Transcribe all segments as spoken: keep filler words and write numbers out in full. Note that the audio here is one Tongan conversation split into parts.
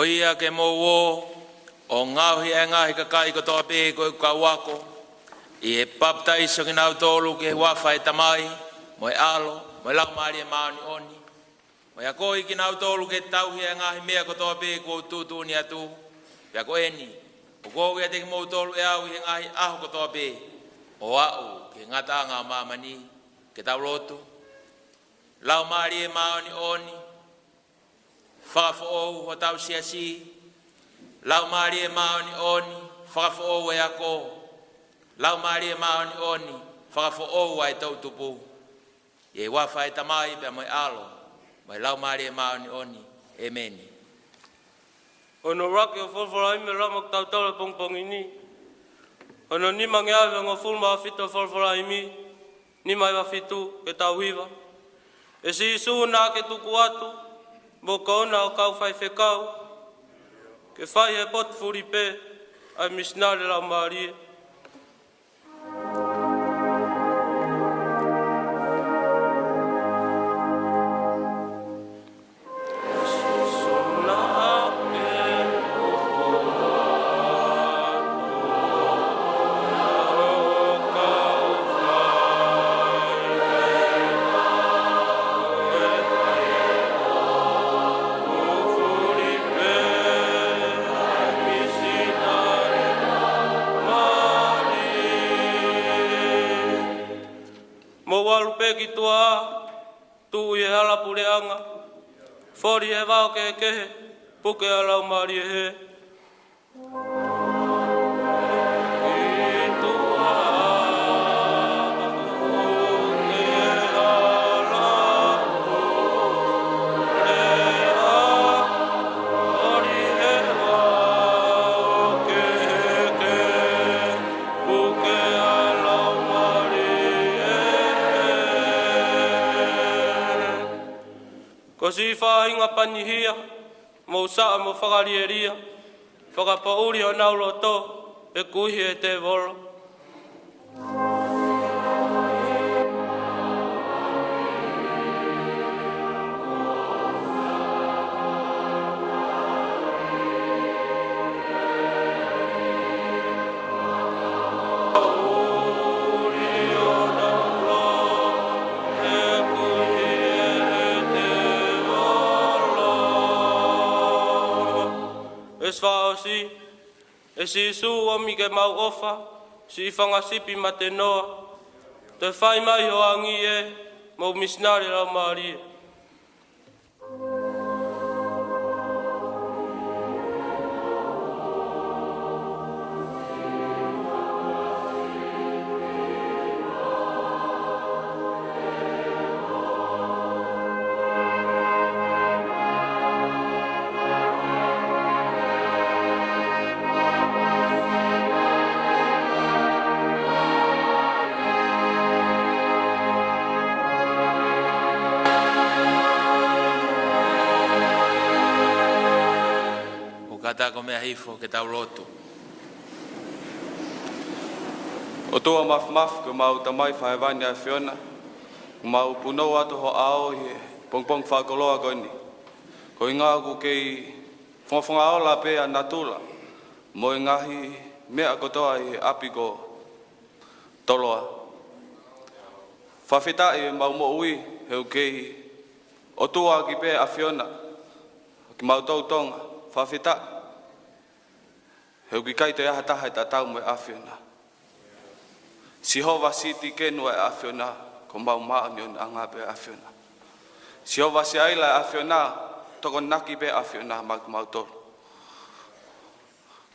Ko ia ke mou ō ʻo ngaohi ʻa e ngaahi kakai kotoa pē ko ʻeku kau ako, ʻi he papitaiso kinautolu ki he huafa ʻo e Tamai, mo e ʻAlo, mo e Laumālie Māʻoniʻoni, mo e akoʻi kinautolu ke tauhi ʻa e ngaahi meʻa kotoa pē kuo u tuʻutuʻuni atu. Pea ko eni, ʻoku ou ʻiate kimoutolu ʻe au ʻi he ngaahi ʻaho kotoa pē, ʻo aʻu ki he ngataʻanga ʻo māmani. Ke tau lotu. Laumālie Māʻoniʻoni, fakafoʻou hotau siasi. Laumālie Māʻoniʻoni, fakafoʻou e ako. Laumālie Māʻoniʻoni, fakafoʻou ʻa e toʻutupu. ʻI he huafa ʻo e Tamai pea mo e ʻAlo, mo e Laumālie Māʻoniʻoni. ʻEmeni. Hono ʻuluaki ʻo e folofola ʻi he Lama ʻoku tau tala he pongipongi ni. Hono nimangeau hivangofulu mā fitu ʻo e folofola ʻi he nima hiva fitu, ke tau hiva. ʻE Sīsū naʻa ke tuku atu mo kona ʻo kau faifekau, ke fai he potu fulipē ʻa e misinale laumālie. Mou ʻalu pē ki tuʻa, tuʻu ʻi he hala puleʻanga, foli he vao kehekehe, puke ʻa e laumālie hē. Ko siʻi faʻahinga panihia, mou saʻa mo fakalielia, fakapoʻuli honau loto, ʻe kuihi ʻe he tēvolo. Veesi fā ʻosi. ʻE Sīsū, ʻomi ke mau ʻofa, siʻi fanga sipi mate noa. Toe fai mai ho angi ē, mo e misinale laumālie. ʻOku ʻatā ke meʻa hifo ke tau lotu. ʻOtua Māfimafi, ko ʻemau Tamai Fakahēvani ʻAfiona, ʻoku mau punou atu ho ʻao ʻi he pongipongi fakakoloa ko eni. Koeʻuhinga ʻoku kei fongafonga ola pē ʻa natula mo e ngaahi meʻa kotoa ʻi he ʻapi ko Toloa. Fakafetaʻi ʻemau moʻui he ʻoku kei ʻOtua ʻaki pē ʻAfiona kimautolu Tonga. Fakafetaʻi he ʻoku ʻikai toe ʻi ai ha taha ʻe tatau mo e ʻAfiona. Sihova Sitikenu ʻa e ʻAfiona, ko homau māʻoniʻoniʻanga pē ʻa e ʻAfiona. Sihova Siaila ʻa e ʻAfiona, tokonaki pē ʻa e ʻAfiona maʻa kimautolu.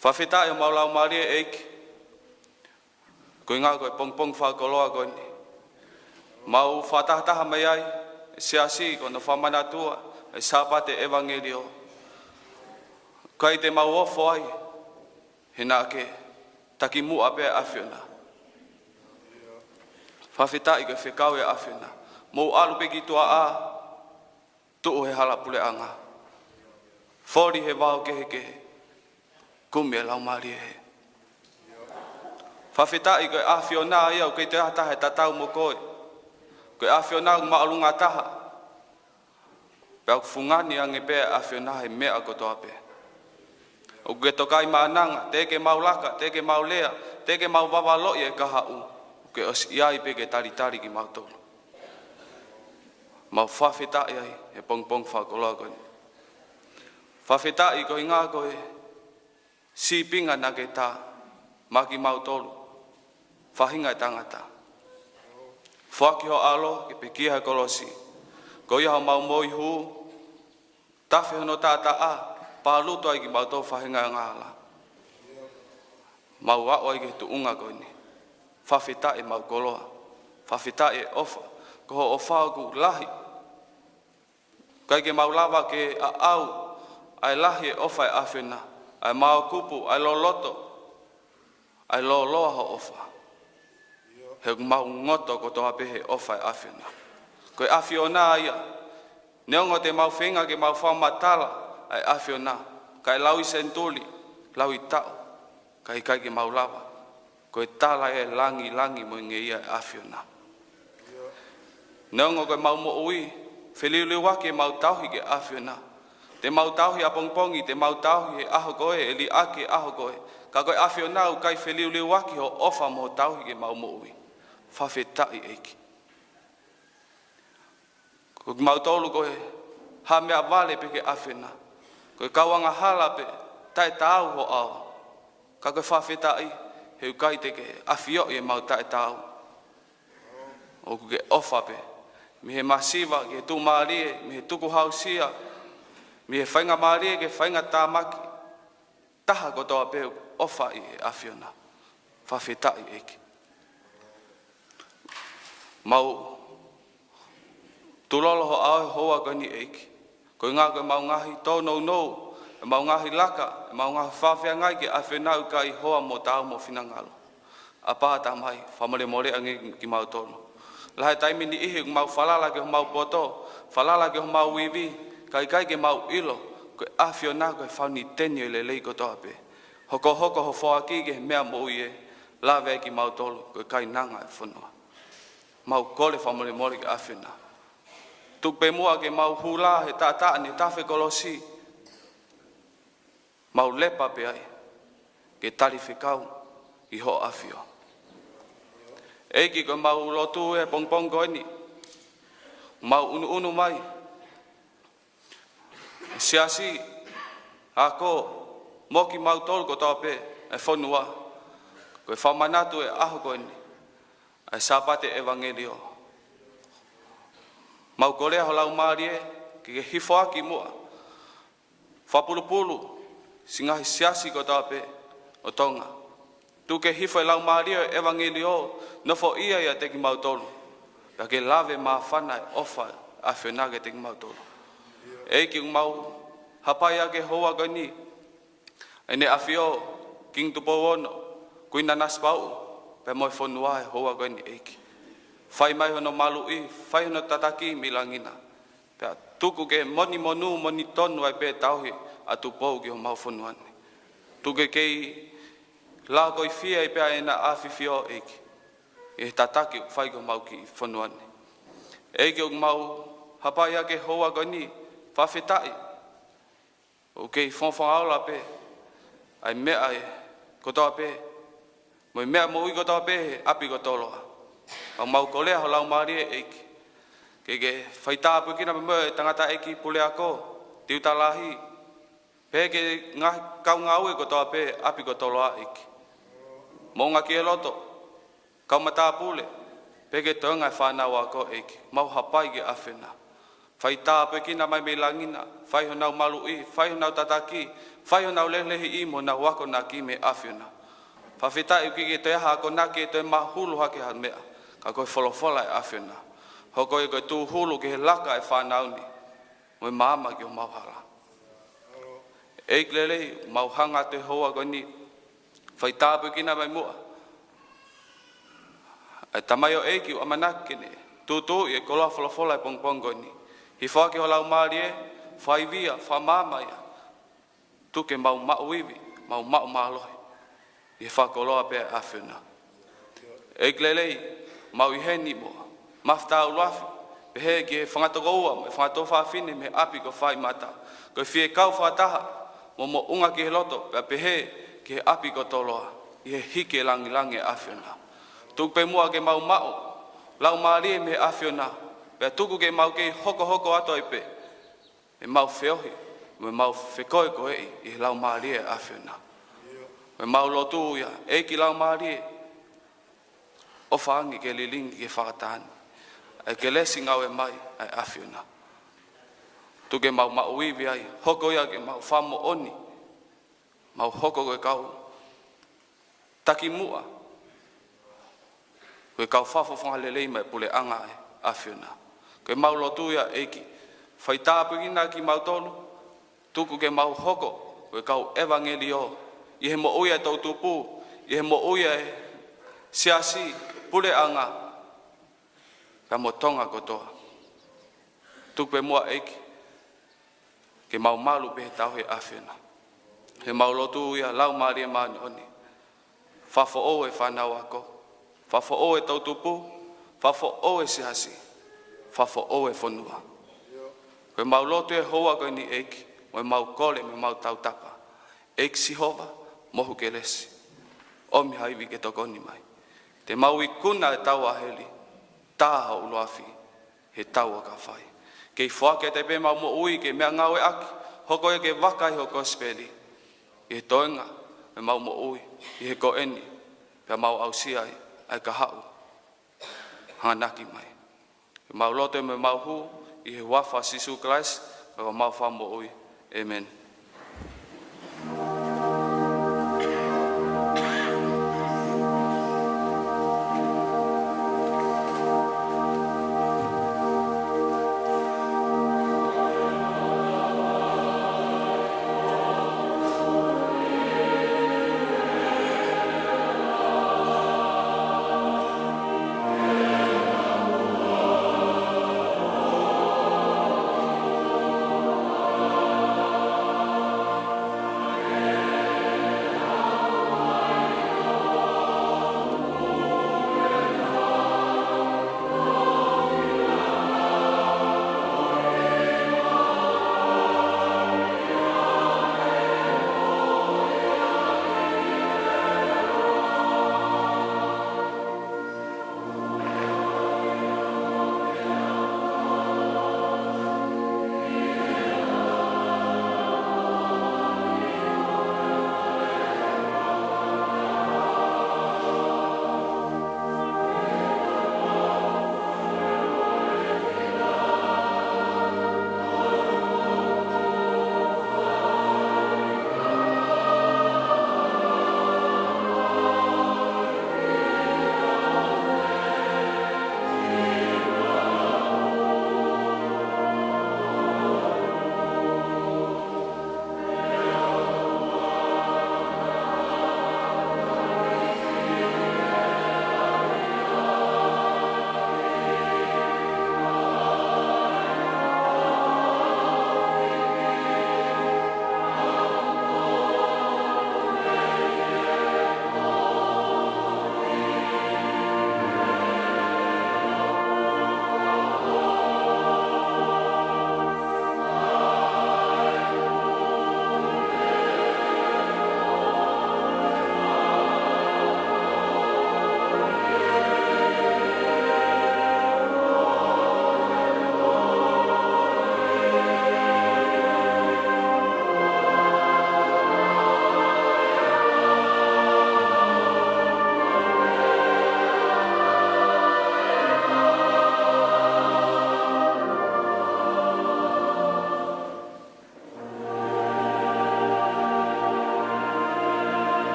Fakafetaʻi homau laumālie ʻEiki, koeʻuhinga ko e pongipongi fakakoloa ko eni. Mau fakatahataha mai ai, ʻe Siasi, ko hono fakamanatua ʻa e Sāpate ʻEvangeliō. ʻIkai te mau ofo ai, he naʻa ke takimuʻa pē ʻa e ʻAfiona. Fakafetaʻi ko e fekau ʻa e ʻAfiona. Mou ʻalu pē ki tuʻa, tuʻu he hala puleʻanga, foli he vao kehekehe, kumi e laumālie hē. Fakafetaʻi ko e ʻAfiona ia ʻoku ʻikai toe ʻi ai ha taha ʻe tatau mo koe. Ko e ʻAfiona ʻoku māʻolunga taha. Pea ʻoku fungani ange pē ʻa e ʻAfiona he meʻa kotoa pē. ʻOku ke tokai maʻananga, teʻeki ke mau laka, teʻeki ke mau lea, teʻeki ke mau vavaloʻi e kahaʻu, ʻoku ke ʻosi ʻi ai pē ke talitali kimautolu. Mau fakafetaʻi ai he pongipongi fakakoloa ko eni. Fakafetaʻi koeʻuhinga ko e sīpinga naʻa ke tā maʻa kimautolu faʻahinga ʻo e tangata. Foaki ho ʻAlo ke pekia he kolosi, ko ia homau moihū, tafe hono taʻataʻa, pālutu ai kimautolu faʻahinga angahala. Mau aʻu ai ki he tuʻunga ko eni. Fakafetaʻi ʻemau koloa. Fakafetaʻi e ʻofa. Ko hoʻo ʻofa ʻoku lahi. ʻIkai ke mau lava ke aʻau ʻa e lahi e ʻofa ʻa e ʻAfiona, ʻa e maokupu, ʻa e loloto, ʻa e lōloa hoʻo ʻofa. He ʻoku mau ngoto kotoa pē he ʻofa ʻa e ʻAfiona. Ko e ʻAfiona ia. Neongo te mau feinga ke mau fakamatala ʻa e ʻAfiona, kae laui senituli, laui taʻu, ka ʻikai ke mau lava. Ko e tala ʻo e langilangi mo e ngeia ʻa e ʻAfiona. Neongo ko ʻemau moʻui, feliuliuaki ʻemau tauhi ki he ʻAfiona. Te mau tauhi ʻapongipongi, te mau tauhi he ʻaho ko ē, ʻe liʻaki e ʻaho ko ē. Ka ko e ʻAfiona ʻoku ʻikai feliuliuaki hoʻo ʻofa mo hoʻo tauhi ki heʻemau moʻui. Fakafetaʻi ʻEiki. Ko kimautolu ko e hā meʻavale pē ki he ʻAfiona. Ko e kau angahala pē, taʻetaau ho ʻao. Ka ko e fakafetaʻi, he ʻoku ʻikai te ke ʻafioʻi ʻemau taʻetaau. ʻOku ke ʻofa pē. Mei he masiva ki he tuʻumālie, mei he tukuhāusia, mei he faingamālie ki he faingatāmaki. Taha kotoa pē ʻoku ʻofa ʻi he ʻAfiona. Fakafetaʻi ʻEiki. Mau tulolo ho ʻao he houa ko eni ʻEiki. Koeʻuhinga ko ʻemau ngaahi tōnounou, ʻemau ngaahi laka, ʻemau ngaahi fakafeangai ki he ʻAfiona ʻoku ʻikai hoa mo taau mo finangalo. ʻApā Tamai, fakamolemole ange kimautolu. Lahi e taimi ʻe niʻihi ʻoku mau falala ki homau poto, falala ki homau ivi, ka ʻikai ke mau ʻilo, ko e ʻAfiona ko e fauniteni ʻo e lelei kotoa pē. Hokohoko ho foaki ki he meʻa moʻui ē, lave ai kimautolu, ko e kainanga e fonua. Mau kole fakamolemole ki he ʻAfiona. Tuku pē muʻa ke mau hula he taʻataʻa ne tafe kolosi. Mau lepa pē ai, ke tali fekau ʻi hoʻo ʻAfio. ʻEiki ko ʻemau lotu he pongipongi ko eni, mau ʻunuʻunu mai. Siasi, ako, mo kimautolu kotoa pē, e fonua, ko e fakamanatu e ʻaho ko eni, ʻa e Sāpate ʻEvangeliō. Mau kolea ho Laumālie, ke ke hifoaki muʻa. Fakapulupulu, siʻi ngaahi siasi kotoa pē, ʻo Tonga. Tuku ke hifo e Laumālie ʻo e ʻEvangeliō, nofoʻia ʻiate kimautolu. Pea ke lave māfana e ʻofa, ʻAfiona kiate kimautolu. ʻEiki ʻoku mau, hapai ʻa e houa ko eni, ʻEne ʻAfio, Kingi Tupou Ono, Kuini Nanasipauʻu, pea mo e fonua he houa ko eni ʻEiki. Fai mai hono maluʻi, fai hono tataki mei langi na. Pea tuku ke monimonū, monitonu ai pē tauhi ʻa Tupou ki homau fonua ni. Tuku ke kei lakoifie ai pē ʻa ʻena ʻAfifio ʻEiki. ʻI he tataki ʻoku fai ki homau kiʻi fonua ni. ʻEiki ʻoku mau hapai ʻa e houa ko eni, fakafetaʻi. ʻOku kei fongofonga ola pē, ʻa e meʻa ē, kotoa pē, mo e meʻa moʻui kotoa pē, he ʻapi ko Toloa. ʻOku mau kolea ho Laumālie ʻEiki. Ke ke fai tāpuekina pē mo e tangataʻeiki puleako, tiuta lahi, pea ki he ngaahi kau ngāue kotoa pē, ʻapi ko Toloa ʻEiki. Moʻunga Kieloto, kau matāpule, pea ki he toenga e fānau ako ʻEiki, mau hapai ki he ʻAfiona. Fai tāpuekina mai mei langi na, fai honau maluʻi, fai honau tataki, fai honau lelehiʻi mo honau akonaki mei he ʻAfiona. Fakafetaʻi ʻoku ʻikai ke toe ʻi ai ha akonaki ʻe toe mahulu hake ha meʻa, ka ko e folofola e ʻAfiona. Hoko ia ko e tūhulu ki he laka e fānau ni, mo e maama ki homau hala. ʻEiki lelei, mau hanga atu he houa ko eni, fai tāpuekina mai muʻa. ʻA e tamaioʻeiki ʻoku ʻamanaki ke ne tūtuuʻi e koloa folofola he pongipongi ko eni. Hifoaki ho Laumālie, fakaivia, fakamaama ia. Tuku ke mau maʻu ivi, mau maʻu mālohi. ʻI he fakakoloa pē ʻa e ʻAfiona. ʻEiki lelei, mau ʻi heni mo Mafutaʻa ʻUluafi, pehē ki he fanga tokoua mo e fanga tuofāfine mei he ʻapi ko Faimata. Ko e fie kau fakataha, mo moʻunga ki he loto, pea pehē ki he ʻapi ko Toloa, ʻi he hiki e langilangi ʻa e ʻAfiona. Tuku pē muʻa ke mau maʻu Laumālie mei he ʻAfiona, pea tuku ke mau kei hokohoko atu ai pē ʻemau feohi, mo ʻemau fekoekoeʻi ʻi he Laumālie ʻa e ʻAfiona. Ko ʻemau lotu ia, ʻEiki Laumālie, ʻofa ange ke lilingi ke fakataha ni ʻa e kelesi ngāue mai ʻa e ʻAfiona. Tuku ke mau maʻu ivi ai, hoko ia ke mau fakamoʻoni, mau hoko ko e kau takimuʻa, ko e kau fakafofonga lelei mai puleʻanga ʻa e ʻAfiona. Ko ʻemau lotu ia, ʻEiki, fai tāpuekina kimautolu, tuku ke mau hoko ko e kau ʻevangeliō ʻi he moʻui ʻa e toʻutupu, ʻi he moʻui ʻa e siasi, puleʻanga, pea mo Tonga kotoa. Tuku pē muʻa, ʻEiki, ke mau malu pē he tauhi ʻa e ʻAfiona. Ko ʻemau lotu ia, Laumālie Māʻoniʻoni, fakafoʻou e fānau ako, fakafoʻou e toʻutupu, fakafoʻou e siasi, fakafoʻou e fonua. Ko ʻemau lotu he houa ko eni, ʻEiki, mo ʻemau kole, mo ʻemau tautapa, ʻEiki Sihova, mohu kelesi, ʻomi ha ivi ke tokoni mai. Te mau ikuna e tau ʻa heli, tā ho ʻuluafi he tau ʻoku fai. Kei foaki atu pē ʻemau moʻui ke meʻangāueʻaki, hoko ia ko e vaka ʻi ho kosipeli, ʻi he toenga ʻemau moʻui ʻi he ko eni, pea mau aʻusia ai ʻa e kahaʻu hanganaki mai. Ko ʻemau lotu mo ʻemau hū ʻi he huafa ʻo Sīsū Kalaisi, ko homau Fakamoʻui. ʻĒmeni.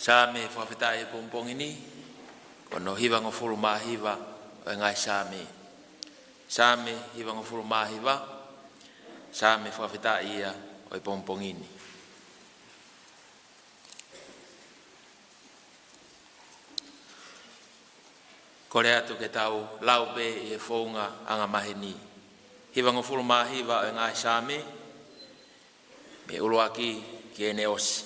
Saame fakafetaʻi ʻo e pongipongi ni, ko hono hivangofulu mā hiva ʻo e ngaahi Saame. Saame hivangofulu mā hiva, Saame fakafetaʻi ia ʻo e pongipongi ni. Kole atu ke tau lau pē ʻi he founga angamaheni. Hivangofulu mā hiva ʻo e ngaahi Saame, mei he ʻuluaki ki heʻene ʻosi.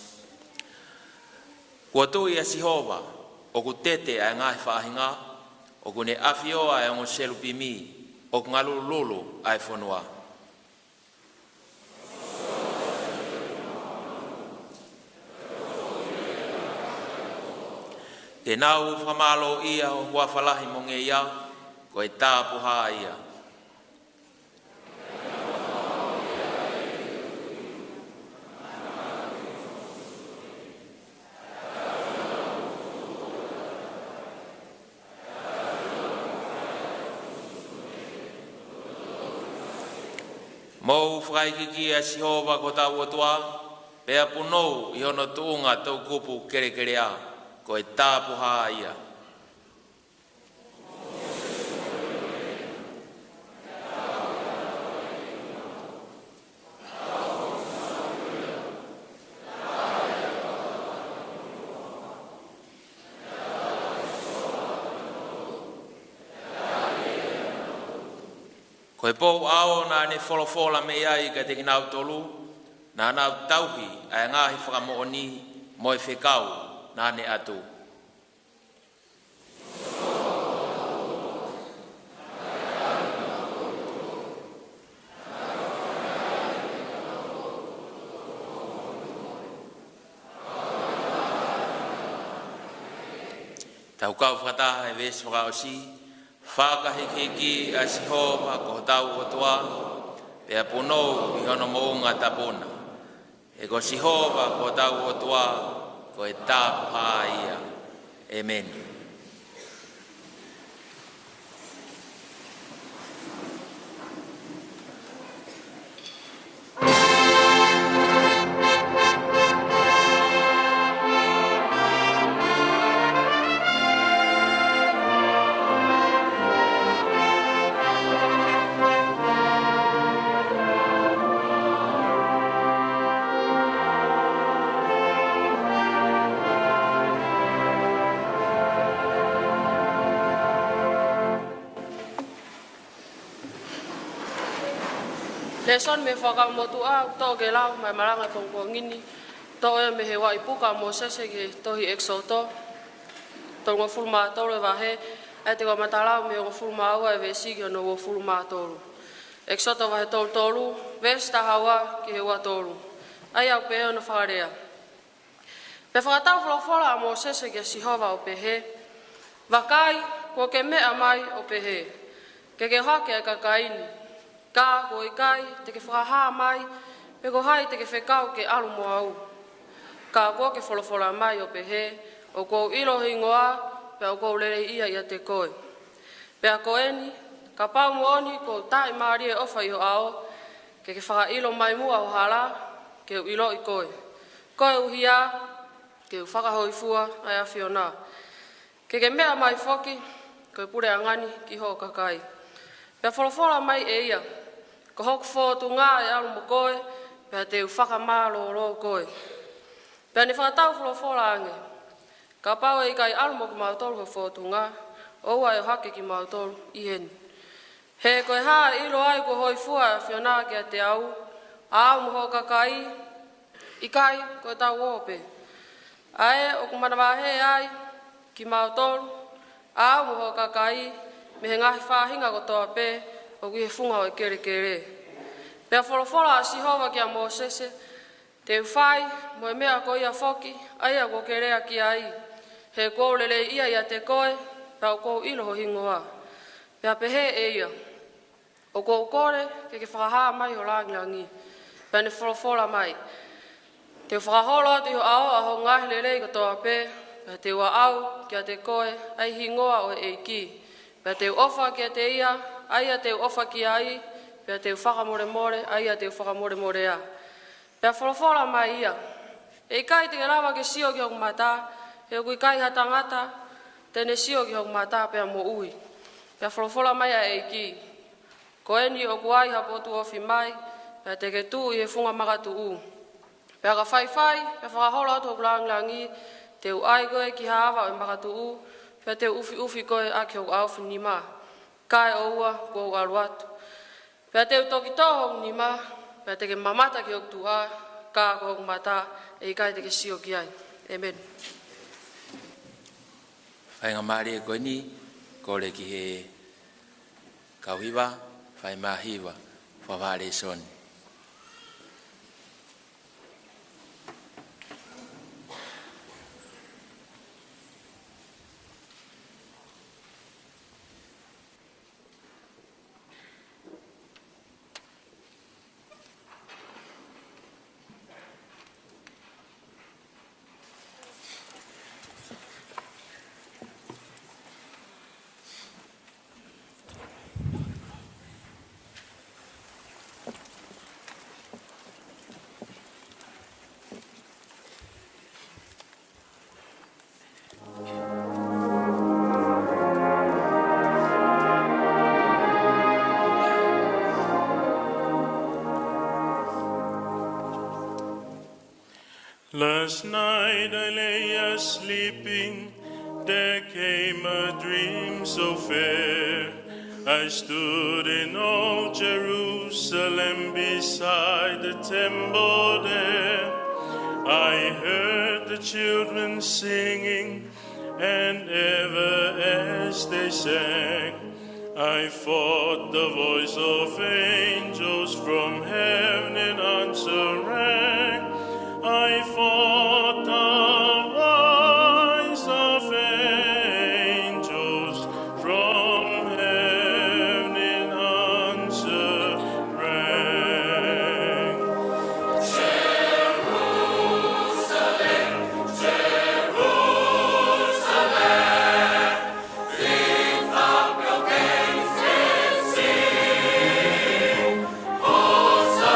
Kuo tui ʻa Sihova, ʻoku tete ʻa e ngaahi faʻahinga, ʻoku ne ʻafio ʻa e ongo selupimi, ʻoku ngalululu ʻa e fonua. Ke nau fakamālōʻia ho huafa lahi mo ngeia, ko e tāpuhā ia. Mou fakaikiiki ʻa Sihova ko hotau ʻOtua, pea punou ʻi hono tuʻunga toʻukupu kelekeleʻa, ko e tāpuhā ia. Ko e pou ʻao naʻa ne folofola mei ai kiate kinautolu, naʻa nau tauhi ʻa e ngaahi fakamoʻoni mo e fekau naʻa ne ʻatu. Tau kau fakataha he veesi fakaʻosi. Fakahīkihiki ʻa Sihova ko hotau ʻOtua, pea punou ʻi hono moʻunga tapu na. He ko Sihova ko hotau ʻOtua, ko e tāpuhā ia. ʻĒmeni. Lēsoni mei he Fuakava Motuʻa, ʻoku toʻo ke lau mai malanga pongipongi ni, toʻo ia mei he uaipuka ʻa Mōsese ki he tohi ʻEkisoto, tolungofulu mā tolu e vahe, ʻa ia te u kamata lau mei he hongofulu mā ua e veesi ki hono uofulu mā tolu. ʻEkisoto vahe tolu tolu, veesi taha ua ki he ua tolu. ʻA ia ʻoku pehē hono fakalea. Pea fakatau folofola ʻa Mōsese kia Sihova ʻo pehē, Vakai, kuo ke meʻa mai ʻo pehē, ke ke ʻohake ʻa e kakai ni, ka kuo ʻikai te ke fakahā mai pe ko hai te ke fekau ke ʻalu mo au. Ka kuo ke folofola mai ʻo pehē, ʻOku ou ʻilo ho hingoa, pea ʻoku ou leleiʻia ʻiate koe. Pea ko eni, kapau moʻoni kuo u taʻimālie ʻofa ʻi ho ʻao, ke ke fakaʻilo mai muʻa ho hala, ke u ʻiloʻi koe. Koeʻuhi ke u fakahōifua ʻa e ʻAfiona, ke ke meʻa mai foki, ko e puleʻanga ni ki hoʻo kakai. Pea folofola mai ʻe ia, Ko hoku fōtunga ʻe ʻalu mo koe, pea te u fakamālōlō koe. Pea ne fakatau folofola ange, Kapau ʻe ʻikai ʻalu mo kimautolu ho fōtunga, ʻoua ʻe ʻohake kimautolu ʻi heni. He ko e hā ʻe ʻilo ai kuo hōifua ʻa e ʻAfiona kiate au, ʻa au mo hoku kakai, ʻikai ko ʻetau ō pē? ʻA ē ʻoku manavahē ai kimautolu, ʻa au mo hoku kakai, mei he ngaahi faʻahinga kotoa pē ʻoku ʻi he funga ʻo e kelekele. Pea folofola ʻa Sihova kia Mōsese, Te u fai mo e meʻa ko ia foki, ʻa ia kuo ke lea ki ai, he ʻoku ou leleiʻia ʻiate koe, pea ʻoku ou ʻilo ho hingoa. Pea pehē ʻe ia, ʻOku ou kole ke ke fakahā mai ho langilangi. Pea ne folofola mai, Te u fakaholo atu ʻi ho ʻao ʻa hoku ngaahi lelei kotoa pē, pea te u aʻau kiate koe ʻa e hingoa ʻo e ʻEiki. Pea te u ʻofa kiate ia, ʻa ia te u ʻofa ki ai, pea te u fakamolemole, ʻa ia te u fakamolemolea. Pea folofola mai ia, ʻE ʻikai te ke lava ke sio ki hoku mata, he ʻoku ʻikai ha tangata te ne sio ki hoku mata pea moʻui. Pea folofola mai ʻa e ʻEiki, Ko eni ʻoku ai ha potu ofi mai, pea te ke tuʻu ʻi he funga makatuʻu. Pea ka faifai, pea fakaholo atu hoku langilangi, te u ʻai koe ki ha ava ʻo e makatuʻu, Pea te u ʻufiʻufi koe ʻaki hoku ʻaofinima, kae ʻoua kuo u ʻalu atu. Pea te u toki tō hoku nima, pea te ke mamata ki hoku tuʻa, ka ko hoku mata ʻe ʻikai te ke sio ki ai. ʻĒmeni. Faingamālie ko eni, kole ki he kau hiva, fai mai ha hiva, fakafakalēsoni. Last night I lay a sleeping, there came a dream so fair. I stood in old Jerusalem beside the temple there. I heard the children singing, and ever as they sang, I thought the voice of angels from heaven in answer rang. I thought the voice of angels from heaven in answer rang. Jerusalem, Jerusalem, lift up your gates and sing, Hosanna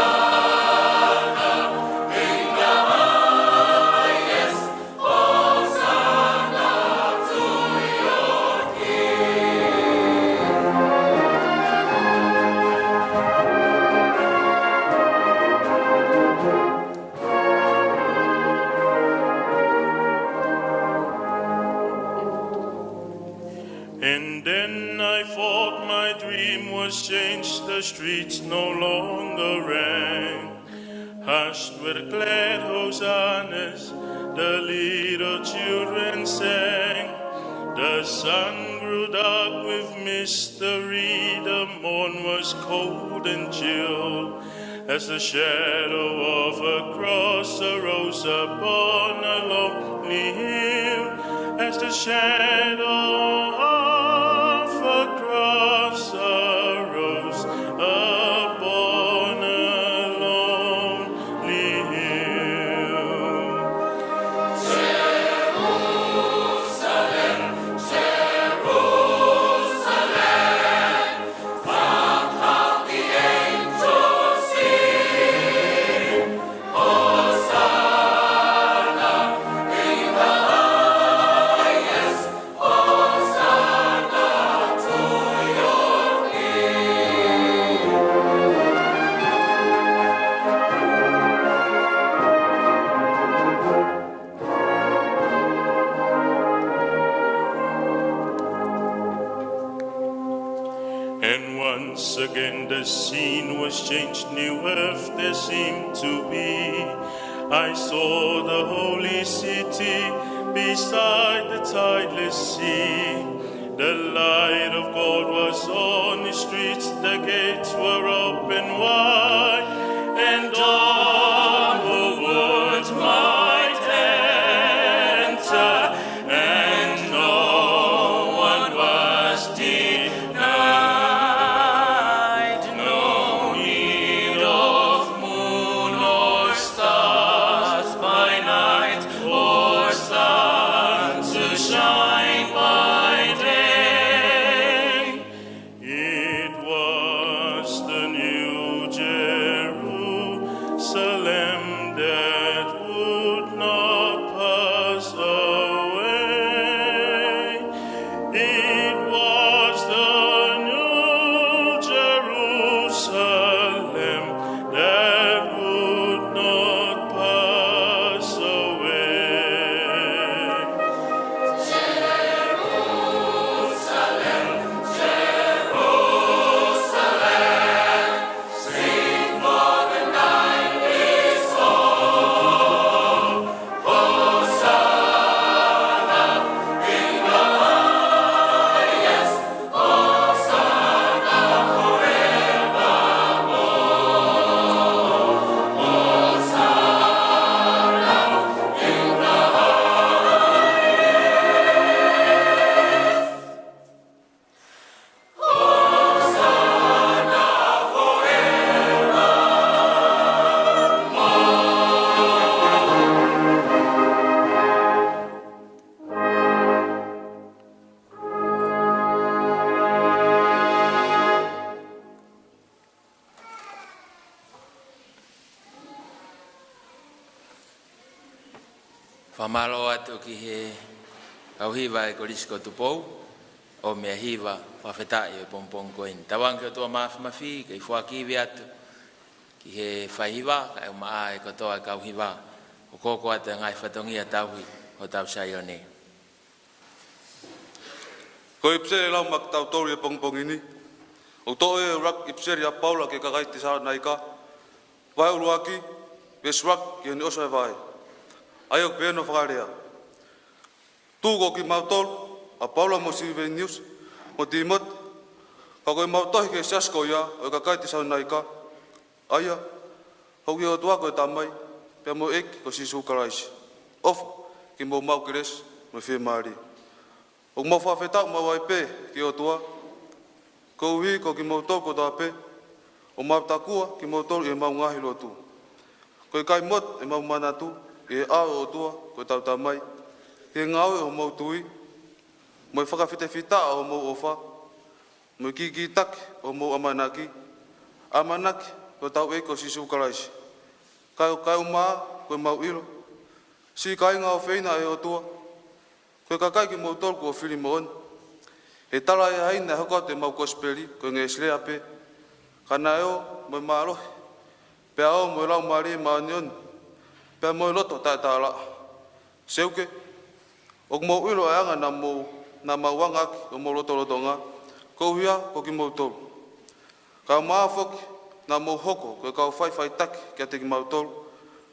in the highest, Hosanna to your King. And then I thought my dream was changed, the streets no longer rang. Hushed with glad hosannas, the little children sang. The sun grew dark with mystery, the morn was cold and chill. As the shadow of a cross arose upon a lonely hill, as the shadow of a cross arose upon a lonely hill. Jerusalem, Jerusalem, And once again the scene was changed, new earth there seemed to be. I saw the holy city beside the tideless sea. The light of God was on the streets, the gates were open wide, and all who would might enter, and no one was denied. No need of moon or stars by night, or sun to shine by day. It was the new Jerusalem. Fakamālō atu ki he kau hiva ʻa e Kolisi ko Tupou, ʻo meʻa hiva fakafetaʻi ʻo e pongipongi ko eni. Tauange ki he ʻOtua Mafimafi, ke foaki ivi atu ki he faihiva, kae ʻumaʻā e kotoa e kau hiva, ʻo hoko atu e ngaahi fatongia tauhi ʻo hotau Saione. Ko e ʻipiseli lau maʻa kitautolu ʻi he pongipongi ni, ʻoku toʻo ʻe he ʻuluaki ʻipiseli ʻa Paula ki he kakai Tesalonaika, vahe ʻuluaki, veesi ʻuluaki ki hono ʻosi e vahe. ʻA ia ʻoku pehē hono fakalea: Tuku ʻo kimautolu, ʻa Paula mo Siliveniusi mo Tīmote, ka ko ʻemau tohi ki he siasi ko ia ʻo e kakai Tesalonaika, ʻa ia ʻoku ʻi he ʻOtua ko e Tamai, pea mo e ʻEiki ko Sīsū Kalaisi. ʻOfa ke mou maʻu kelesi mo e fiemālie. ʻOku mau fakafetaʻi maʻu ai pē ki he ʻOtua, koeʻuhi ko kimoutolu kotoa pē, ʻoku mau takua kimoutolu ʻi heʻemau ngaahi lotu. Ko e ʻikai motu ʻemau manatu ʻi he ʻao ʻo e ʻOtua ko hotau Tamai, ki he ngāue ʻo homou tui, mo e fakafitefitaʻa ʻo homou ʻofa, mo e kīkītaki ʻo homou ʻamanaki, ʻamanaki ki hotau ʻEiki ko Sīsū Kalaisi. Kae, kae ʻumaʻā ko ʻemau ʻilo, siʻi kāinga ʻofeina ʻa e ʻOtua, ko e kakai kimoutolu kuo fili moʻoni. He tala ʻe ha taha naʻe hoko atu ʻemau kosipeli ko e ngeʻesi lea pē, ka naʻe ō mo e mālohi, pea ō mo e Laumālie Māʻoniʻoni, pea mo e loto taʻetaʻalaʻa. Seuke, ʻoku mou ʻilo ʻa e anga naʻa mou, naʻa mau anga ʻaki homou lotolotonga, koeʻuhi ko kimoutolu. Kae ʻumaʻā foki naʻa mou hoko ko e kau faʻifaʻitaki kiate kimautolu,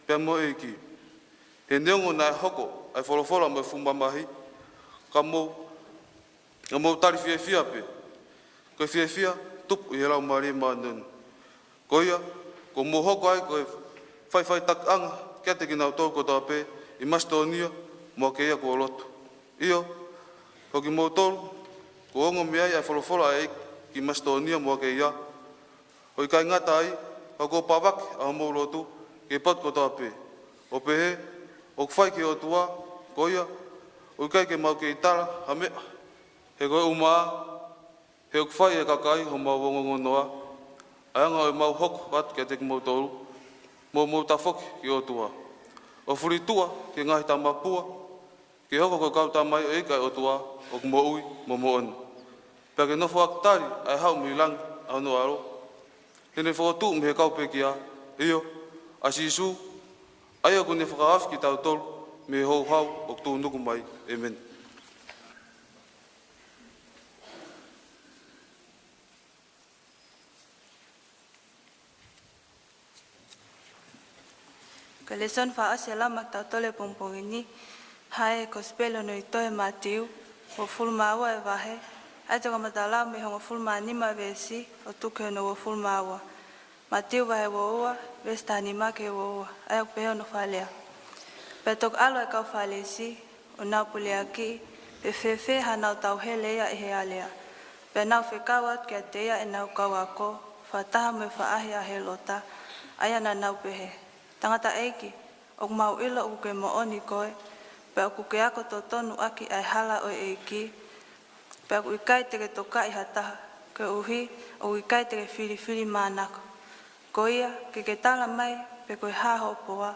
pea mo e ʻEiki. He neongo naʻe hoko ʻa e folofola mo e fuʻu mamahi, ka mou, ka mou tali fiefia pē, ko e fiefia tupu ʻi he Laumālie Māʻoniʻoni. Ko ia, kuo mou hoko ai ko e faʻifaʻitakiʻanga kiate kinautolu kotoa pē ʻi Masitōnia mo Akeia kuo lotu. ʻIo, ko kimoutolu kuo ongo mei ai ʻa e folofola ʻa e ʻEiki ki Masitōnia mo Akeia, ʻo ʻikai ngata ai, ka kuo pāvaki ʻa homou lotu ki he potu kotoa pē, ʻo pehē ʻoku fai ki he ʻOtua. Ko ia, ʻoku ʻikai ke mau kei tala ha meʻa, he ko e ʻumaʻā, he ʻoku fai ʻe he kakai homau ongoongonoa ʻa e anga ʻo ʻemau hoko atu kiate kimoutolu, mo mou tafoki ki he ʻOtua, ʻo fulituʻa ki he ngaahi tamapua, ke hoko ko e kau tamaioʻeiki ʻa e ʻOtua ʻoku moʻui mo moʻoni. Pea ke nofo ʻaki tali ʻa e haʻu mei langi ʻa hono ʻAlo, heʻene fokotuʻu mei he kau pekia, ʻio, ʻa Sīsū, ʻa ia ʻoku ne fakahaofi kitautolu mei he houhau ʻoku tuʻunuku mai. ʻĒmeni. Ko e lēsoni fakaʻosi ʻe lau maʻa kitautolu he pongipongi ni, hā he Kosipeli hono ʻi he tohi ʻa Mātiu, uofulu mā ua e vahe, ʻa ia te u kamata lau mei he hongofulu mā nima veesi ʻo tuku ki hono uofulu mā ua. Mātiu vahe uaua, veesi taha nima ki he uaua, ʻa ia ʻoku pehē hono fakalea: Pea toki ʻalu ʻa e kau Fālesi, ʻo nau puleakiʻi pe fēfē haʻanau tauhele ia ʻi he alea. Pea nau fekau atu kiate ia ʻenau kau ako, fakataha mo e faʻahi ʻa Hēlota, ʻa ia naʻa nau pehē: Tangataʻeiki, ʻoku mau ʻilo ʻoku ke moʻoni koe, pea ʻoku ke ako totonu ʻaki ʻa e hala ʻo e ʻEiki, pea ʻoku ʻikai te ke tokaʻi ha taha, koeʻuhi ʻoku ʻikai te ke filifilimānako. Ko ia, ke ke tala mai pe ko e hā hoʻo poa,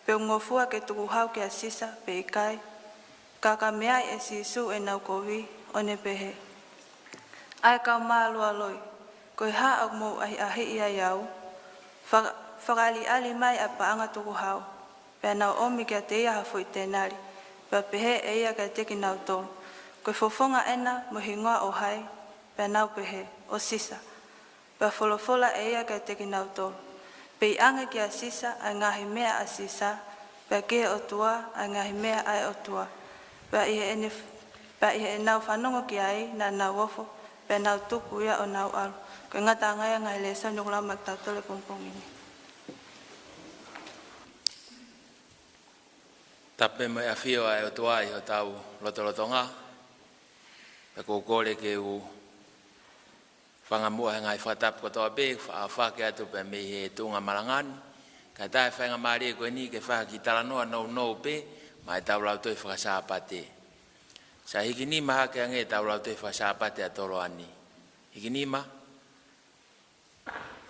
pe ʻoku ngofua ke tukuhau kia Sisa pe ʻikai? Ka ka meaʻi ʻe Sīsū ʻenau kovi, ʻo ne pehē: ʻA e kau mālualoi, ko e hā ʻoku mou ʻahiʻahiʻi ai au? Faka-, fakaʻaliʻali mai ʻa e paʻanga tukuhau. Pea nau ʻomi kiate ia ha foʻi tenali, pea pehē ʻe ia kiate kinautolu: Ko e fofonga ʻena mo e hingoa ʻo hai? Pea nau pehē: ʻO Sisa. Pea folofola ʻe ia kiate kinautolu: Peiʻange kia Sisa ʻa e ngaahi meʻa ʻa Sisa, pea ki he ʻOtua ʻa e ngaahi meʻa ʻa e ʻOtua. Pea ʻi heʻene, pea ʻi heʻenau fanongo ki ai, naʻa nau ofo, pea nau tuku ia ʻo nau ʻalu. Ko e ngataʻanga ia e ngaahi lēsoni ʻoku lau maʻa kitautolu he pongipongi ni. Tapu mo e ʻafio ʻa e ʻOtua ʻi hotau lotolotonga. Pea ʻoku ou kole ke u fakamuʻa he ngaahi fakatapu kotoa pē, fa-, fakahoko atu pē mei he tuʻunga malanga ni. Kae ʻatā e faingamālie ko eni ke fai ha kiʻi talanoa nounou pē maʻa ʻetau lautohi faka-Sāpate. Sai, hiki nima hake ange ʻetau lautohi faka-Sāpate ʻa Toloani. Hiki nima?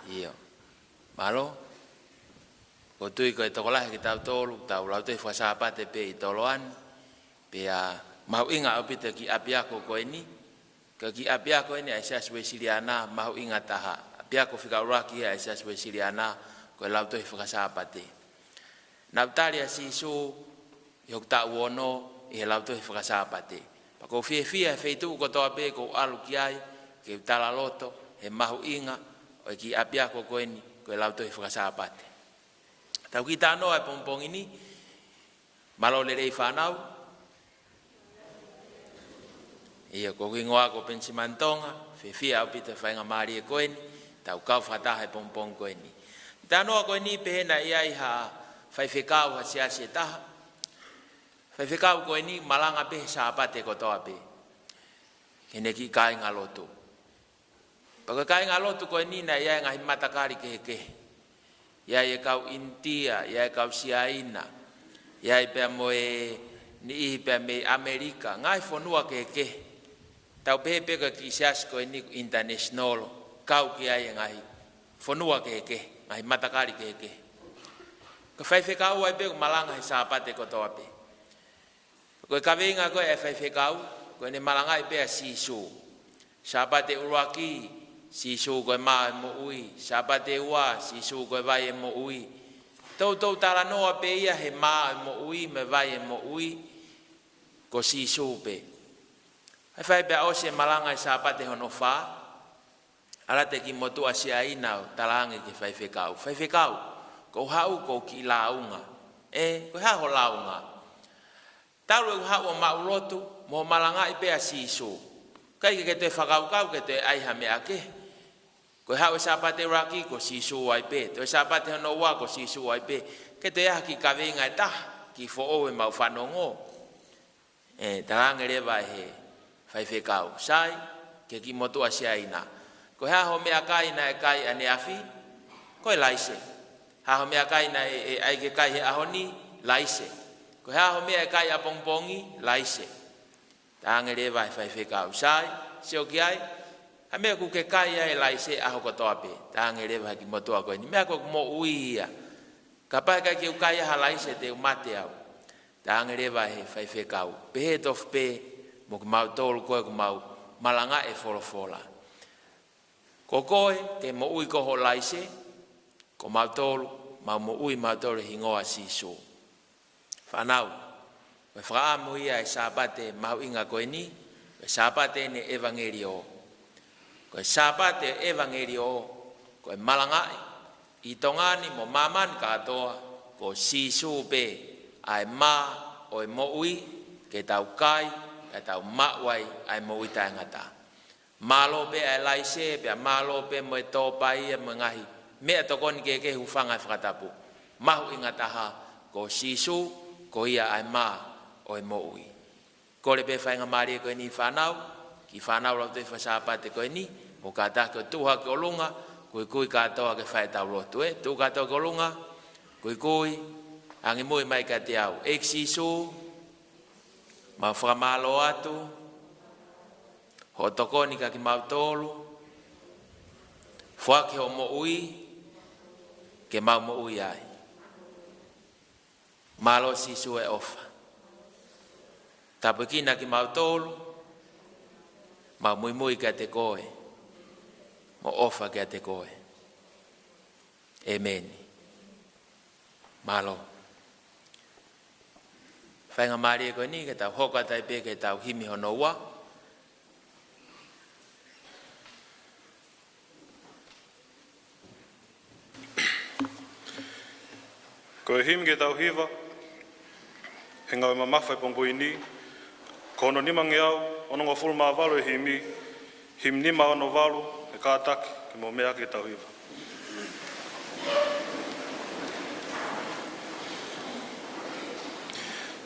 ʻIo. Mālō. ʻOku tui ko e tokolahi kitautolu, tau lautohi fakasāpate pē ʻi Toloani, pea mahuʻinga ʻaupito e kiʻi ʻapiako ko eni, ko e kiʻi ʻapiako eni ʻa e Siasi Uēsiliana, mahuʻinga taha. ʻApiako fika ʻuluaki ʻa e Siasi Uēsiliana, ko e lautohi fakasāpate. Naʻa ku tali ʻa Sīsū ʻi hoku taʻu ono ʻi he lautohi fakasāpate. Pea ʻoku ou fiefia he feituʻu kotoa pē ʻoku ou ʻalu ki ai, ke u talaloto he mahuʻinga ʻo e kiʻi ʻapiako ko eni, ko e lautohi fakasāpate. Tau kiʻi talanoa he pongipongi ni, mālō lelei fānau. ʻIo, ko hoku hingoa ko Penisimani Tonga, fiefia ʻaupito he faingamālie ko eni, tau kau fakataha he pongipongi ko eni. Talanoa ko eni pehē naʻe ʻi ai ha faifekau ha siasi ʻe taha. Faifekau ko eni malanga pē he Sāpate kotoa pē ki heʻene kiʻi kāingalotu. Pea ko e kāingalotu ko eni naʻe ʻi ai e ngaahi matakali kehekehe. ʻI ai e kau ʻInitia, ʻi ai e kau Siaina, ʻi ai pea mo e niʻihi pea mei ʻAmelika, ngaahi fonua kehekehe. Tau pehē pē ko e kiʻi siasi ko eni international, kau ki ai e ngaahi fonua kehekehe, ngaahi matakali kehekehe. Ko e faifekau ai pē ʻoku malanga he Sāpate kotoa pē. Ko e kaveinga ko ē ʻa e faifekau, ko ʻene malangaʻi pē ʻa Sīsū. Sāpate ʻuluaki, Sīsū ko e mā ʻo e moʻui. Sāpate ua, Sīsū ko e vai ʻo e moʻui. Toutou talanoa pē ia he mā ʻo e moʻui mo e vai ʻo e moʻui, ko Sīsū pē. Faifai pea ʻosi e malanga ʻi he Sāpate hono fā, ʻalu atu e kiʻi motuʻa Siaina ʻo talaange ki he faifekau, "Faifekau, ʻoku ou haʻu ʻoku ou kiʻi lāunga." "Ē, ko e hā hoʻo lāunga?" "Talu ʻeku haʻu ʻo maʻulotu mo malangaʻi pē ʻa Sīsū. ʻIkai ke ke toe fakakaukau ke toe ʻai ha meʻa kehe. Ko e haʻu e Sāpate ʻuluaki ko Sīsū ai pē. Toe Sāpate hono ua ko Sīsū ai pē. Ke toe ʻai ha kiʻi kaveinga ʻe taha, kiʻi foʻou ʻemau fanongo." ʻE, talaange leva ʻe he faifekau, "Sai," ki he kiʻi motuʻa Siaina, "Ko e hā hoʻo meʻakai naʻe kai ʻaneafi?" "Ko e laise." "Hā hoʻo meʻakai naʻe, ʻe, ʻai ke kai he ʻaho ni?" "Laise." "Ko e hā hoʻo meʻa ʻe kai ʻapongipongi?" "Laise." Talaange leva ʻe he faifekau, "Sai, sio ki ai, ha meʻa ʻoku ke kai ai e laise ʻaho kotoa pē." Talaange leva ʻe he kiʻi motuʻa ko eni, "Meʻa ko ē ʻoku moʻui ia. Kapau ʻe ʻikai ke u kai ha laise te u mate au." Talaange leva ʻe he faifekau, "Pehē tofu pē mo kimautolu ko ē ʻoku mau malangaʻi e folofola. Ko koe ke moʻui ko hoʻo laise, ko mautolu, mau moʻui mautolu he hingoa ʻo Sīsū." Fānau, ko e fakaʻamu ia ʻo e Sāpate mahuʻinga ko eni, ko e Sāpate eni ʻo e ʻevangeliō. Ko e Sāpate ʻo e ʻevangeliō, ko e malangaʻi ʻi Tonga ni mo māmani kātoa, ko Sīsū pē ʻa e mā ʻo e moʻui, ke tau kai, ke tau maʻu ai ʻa e moʻui taʻengata. Mālō pē ʻa e laise, pea mālō pē mo e tōpai ia mo e ngaahi meʻatokoni kehekehe ʻoku hūfanga he fakatapu. Mahuʻinga taha, ko Sīsū, ko ia ʻa e mā ʻo e moʻui. Kole pē faingamālie ko eni fānau, kiʻi fānau lautohi fakasāpate ko eni, mou kātaki ʻo tuʻu hake ki ʻolunga, kuikui kātoa ke fai ʻetau lotu, ē. Tuʻu kātoa ki ʻolunga, kuikui, angimui mai kiate au. ʻEiki Sīsū, mau fakamālō atu hoʻo tokoni kiate kimautolu, foaki hoʻo moʻui ke mau moʻui ai. Mālō Sīsū e ʻofa. Tāpuekina kimautolu, mau muimui kiate koe, mo ʻofa kiate koe. ʻĒmeni. Mālō. Faingamālie ko eni ke tau hoko atu ai pē ki heʻetau himi hono ua. Ko e himi ke tau hiva he ngāue mamafa ʻi he pongipongi ni, ko hono nimangeau onongofulu mā valu e himi, himi nima ono valu, ʻe kātaki ke mou meʻa ke tau hiva.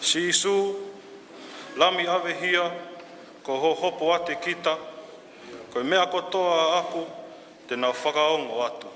Sīsū, Lami ʻave hia, ko hoʻo hopo ʻiate kita, ko e meʻa kotoa ʻaʻaku te nau fakaongo atu.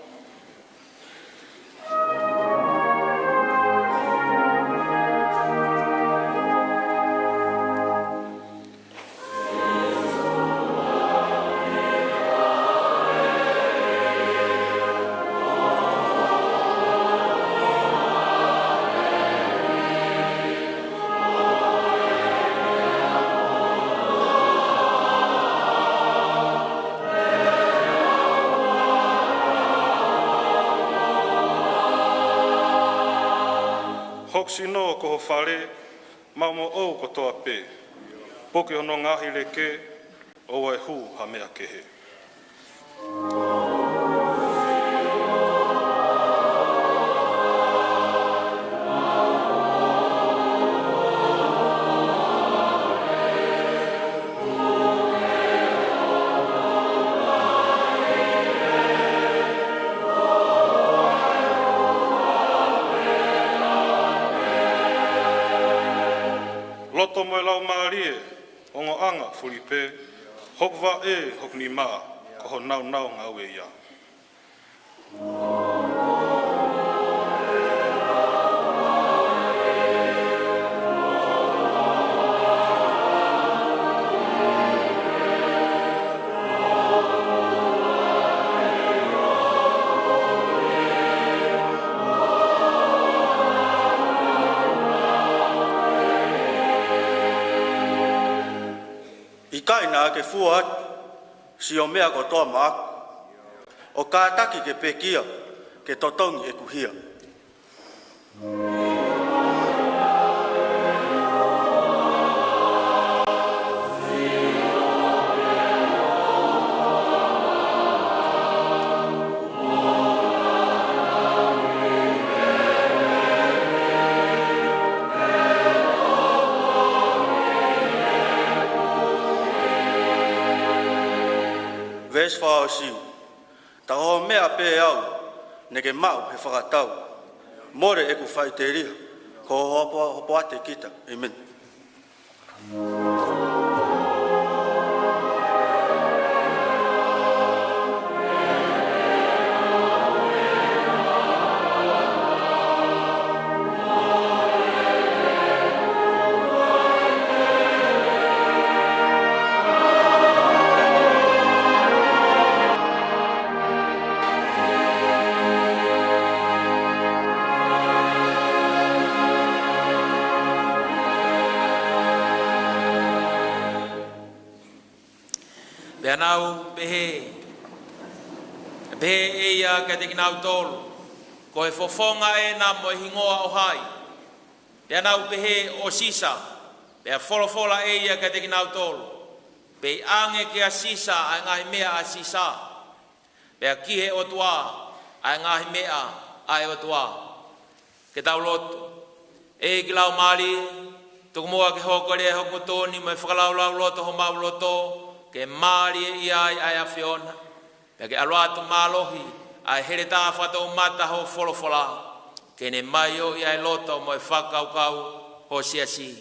ko ho fale, maʻu moʻou kotoa pē. Puke hono ngaahi leke, ʻoua ʻe hū ha meʻa kehe. Loto mo e laumālie, ongoʻanga fuli pē, hoku vaʻe, hoku nima, ko ho nāunau ngāue ia. ʻIkai naʻa ke fua atu siʻo meʻa kotoa maʻaku, ʻo kātaki ke pekia, ke totongi ʻeku hia. Veesi fakaʻosi. Tau ō meʻa pē au, neʻe ke maʻu he fakatau. Mole ʻeku faʻiteliha, ko ho hopo, hopoate kita. ʻĒmeni. Pea nau pehē, pehē ʻe ia kiate kinautolu, ko e fofonga ena mo e hingoa ʻo hai? Pea nau pehē, ʻo Sisa. Pea folofola ʻe ia kiate kinautolu, peiʻange kia Sisa ʻa e ngaahi meʻa ʻa Sisa, pea ki he ʻOtua ʻa e ngaahi meʻa ʻa e ʻOtua. Ke tau lotu. ʻEiki Laumālie, tuku muʻa ke hoko lelei hoku ngutu ni mo e fakalaulauloto homau loto, ke mālieʻia ai ʻa e ʻAfiona. Pea ke ʻalu atu mālohi ʻa e heletā fakatoumata ho folofola, ke ne maioʻi ʻa e loto mo e fakakaukau ho siasi.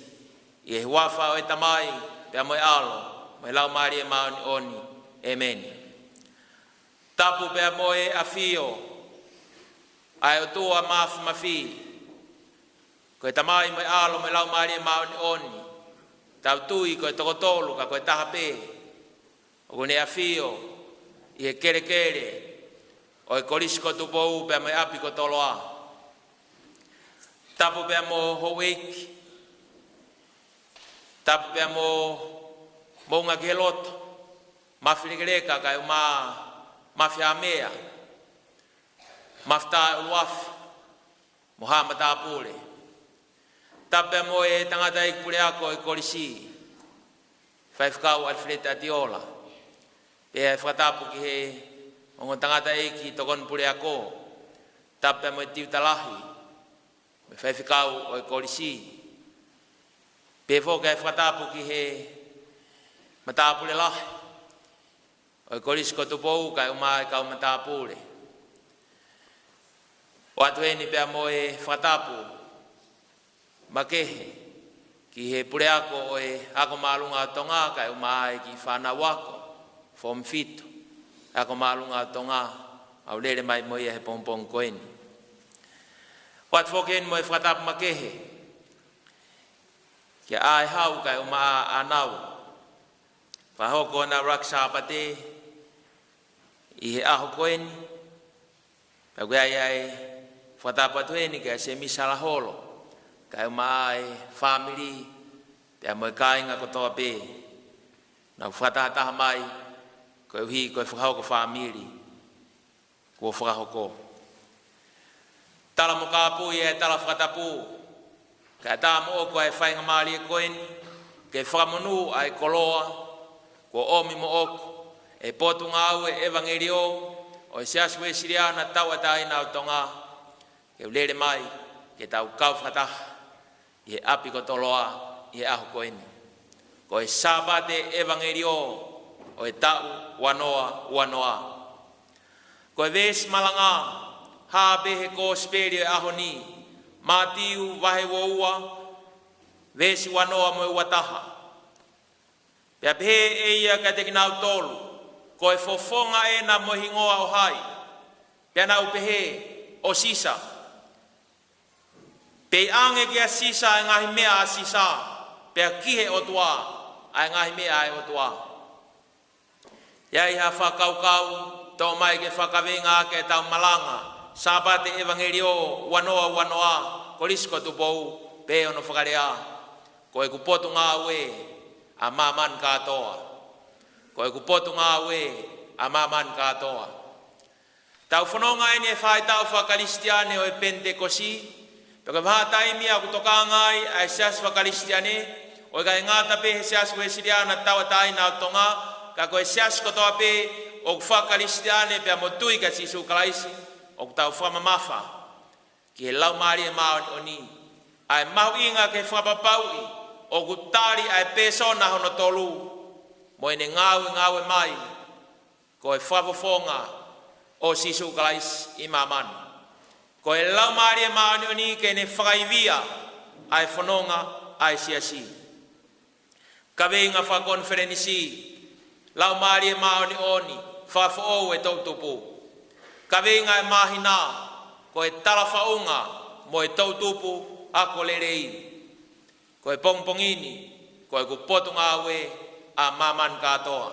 ʻI he huafa ʻo e Tamai, pea mo e ʻAlo, mo e Laumālie Māʻoniʻoni. ʻĒmeni. Tapu pea mo e ʻafio ʻa e ʻOtua Māfimafi, ko e Tamai mo e ʻAlo mo e Laumālie Māʻoniʻoni, tau tui ko e toko tolu ka ko e taha pē, ʻoku ne ʻafio ʻi he kelekele ʻo e Kolisi ko Tupou pea mo e ʻapi ko Toloa. Tapu pea mo houʻeiki, tapu pea mo Moʻunga ki he Loto, Mafilekeleka kae ʻumaʻā Mafihamea, Mafitaʻi ʻUluafi, mo haʻa matāpule. Tapu pea mo e tangataʻeiki puleako ʻo e Kolisi, Faifekau ʻAlifeleti ʻAtiola. Pea ʻe fakatapu ki he ongo tangataʻeiki tokoni puleako. Tapu pea mo e tiuta lahi mo e faifekau ʻo e Kolisi. Pea foki ʻe fakatapu ki he matāpule lahi ʻo e Kolisi ko Tupou kae ʻumaʻā e kau matāpule. ʻOatu eni pea mo e fakatapu makehe ki he puleako ʻo e Ako Māʻolunga ʻo Tonga kae ʻumaʻā e kiʻi fānau ako, Form fitu, Ako Māʻolunga ʻo Tonga, ʻoku lele mai mo ia he pongipongi ko eni. ʻOatu foki eni mo e fakatapu makehe kia ʻAehau kae ʻumaʻā ʻAnau, fakahoko ʻenau ʻuluaki Sāpate ʻi he ʻaho ko eni. Pea ʻoku ʻi ai ʻa e fakatapu atu eni kia Semisi Halaholo kae ʻumaʻā e fāmili, pea mo e kāinga kotoa pē. Nau fakatahataha mai koeʻuhi ko e fakahoko fāmili kuo fakahoko. Tala mo kāpui e tala fakatapu Kae ʻatā moʻoku ʻa e faingamālie ko eni ke fakamonū ʻa e koloa kuo ʻomi moʻoku ʻe he Potungāue ʻEvangeliō ʻo e Siasi Uēsiliana Tauʻatāina ʻo Tonga, ke u lele mai ke tau kau fakataha ʻi he ʻapi ko Toloa ʻi he ʻaho ko eni. Ko e Sāpate ʻEvangeliō ʻo e taʻu ua noa ua noa. Ko e veesi malanga hā pē he Kosipeli ʻo e ʻaho ni, Mātiu vahe ua ua, veesi ua noa mo e ua taha. Pea pehē ʻe ia kiate kinautolu, Ko e fofonga ena mo e hingoa ʻo hai? Pea nau pehē, ʻO Sisa. Pea ʻoange kia Sisa ʻa e ngaahi meʻa ʻa Sisa, pea ki he ʻOtua ʻa e ngaahi meʻa ʻa e ʻOtua. ʻI ai ha fakakaukau, toʻo mai ke fakakaveinga ʻaki ʻetau malanga Sāpate ʻEvangeliō ua noa ua noa, Kolisi ko Tupou, pea ʻi hono fakalea, Ko ʻeku Potungāue ʻa māmani kātoa. Ko ʻeku Potungāue ʻa māmani kātoa. Tau fononga eni he faʻahitaʻu faka-Kalisitiane ʻo e Penitekosi, pea ko e vahaʻa taimi ʻoku tokanga ai ʻa e Siasi faka-Kalisitiane, ʻo ʻikai ngata pē he Siasi Uēsiliana Tauʻatāina ʻo Tonga, ka ko e siasi kotoa pē ʻoku faka-Kalisitiane pea mo tui kia Sīsū Kalaisi, ʻoku tau fakamamafa ki he Laumālie Māʻoniʻoni ʻa e mahuʻinga ke fakapapauʻi ʻoku tali ʻa e pēsona hono tolu mo ʻene ngāue, ngāue mai ko e fakafofonga ʻo Sīsū Kalaisi ʻi māmani. Ko e Laumālie Māʻoniʻoni ke ne fakaivia ʻa e fononga ʻa e siasi. Kaveinga fakakonifelenisi, Laumālie Māʻoniʻoni, fakafoʻou e toʻutupu. Kaveinga ʻe māhina, ko e talafaʻunga mo e toʻutupu ako lelei. Ko e pongipongi ni, ko ʻeku Potungāue ʻa māmani kātoa.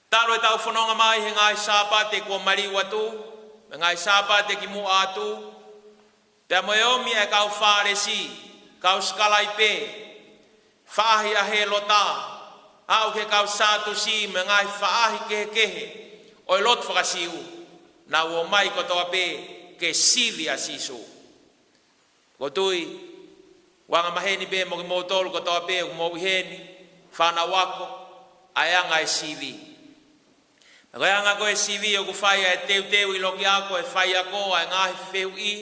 Talu ʻetau fononga mai he ngaahi Sāpate kuo maliu atu, mo e ngaahi Sāpate kimuʻa atu, pea mo e ʻomi ʻa e kau Fālesi, kau sikalaipe, faʻahi ʻa Hēlota, aʻu ki he kau Sātusi mo e ngaahi faʻahi kehekehe ʻo e lotu faka-Siu, naʻa nau ō mai kotoa pē ke sivi ʻa Sīsū. ʻOku ou tui, ʻoku angamaheni pē mo kimoutolu kotoa pē ʻoku mou ʻi heni, fānau ako, ʻa e anga e sivi. Ko e anga ko ē e sivi ʻoku fai ʻa e teuteu ʻi loki ako ʻe he faiako ʻa e ngaahi fehuʻi,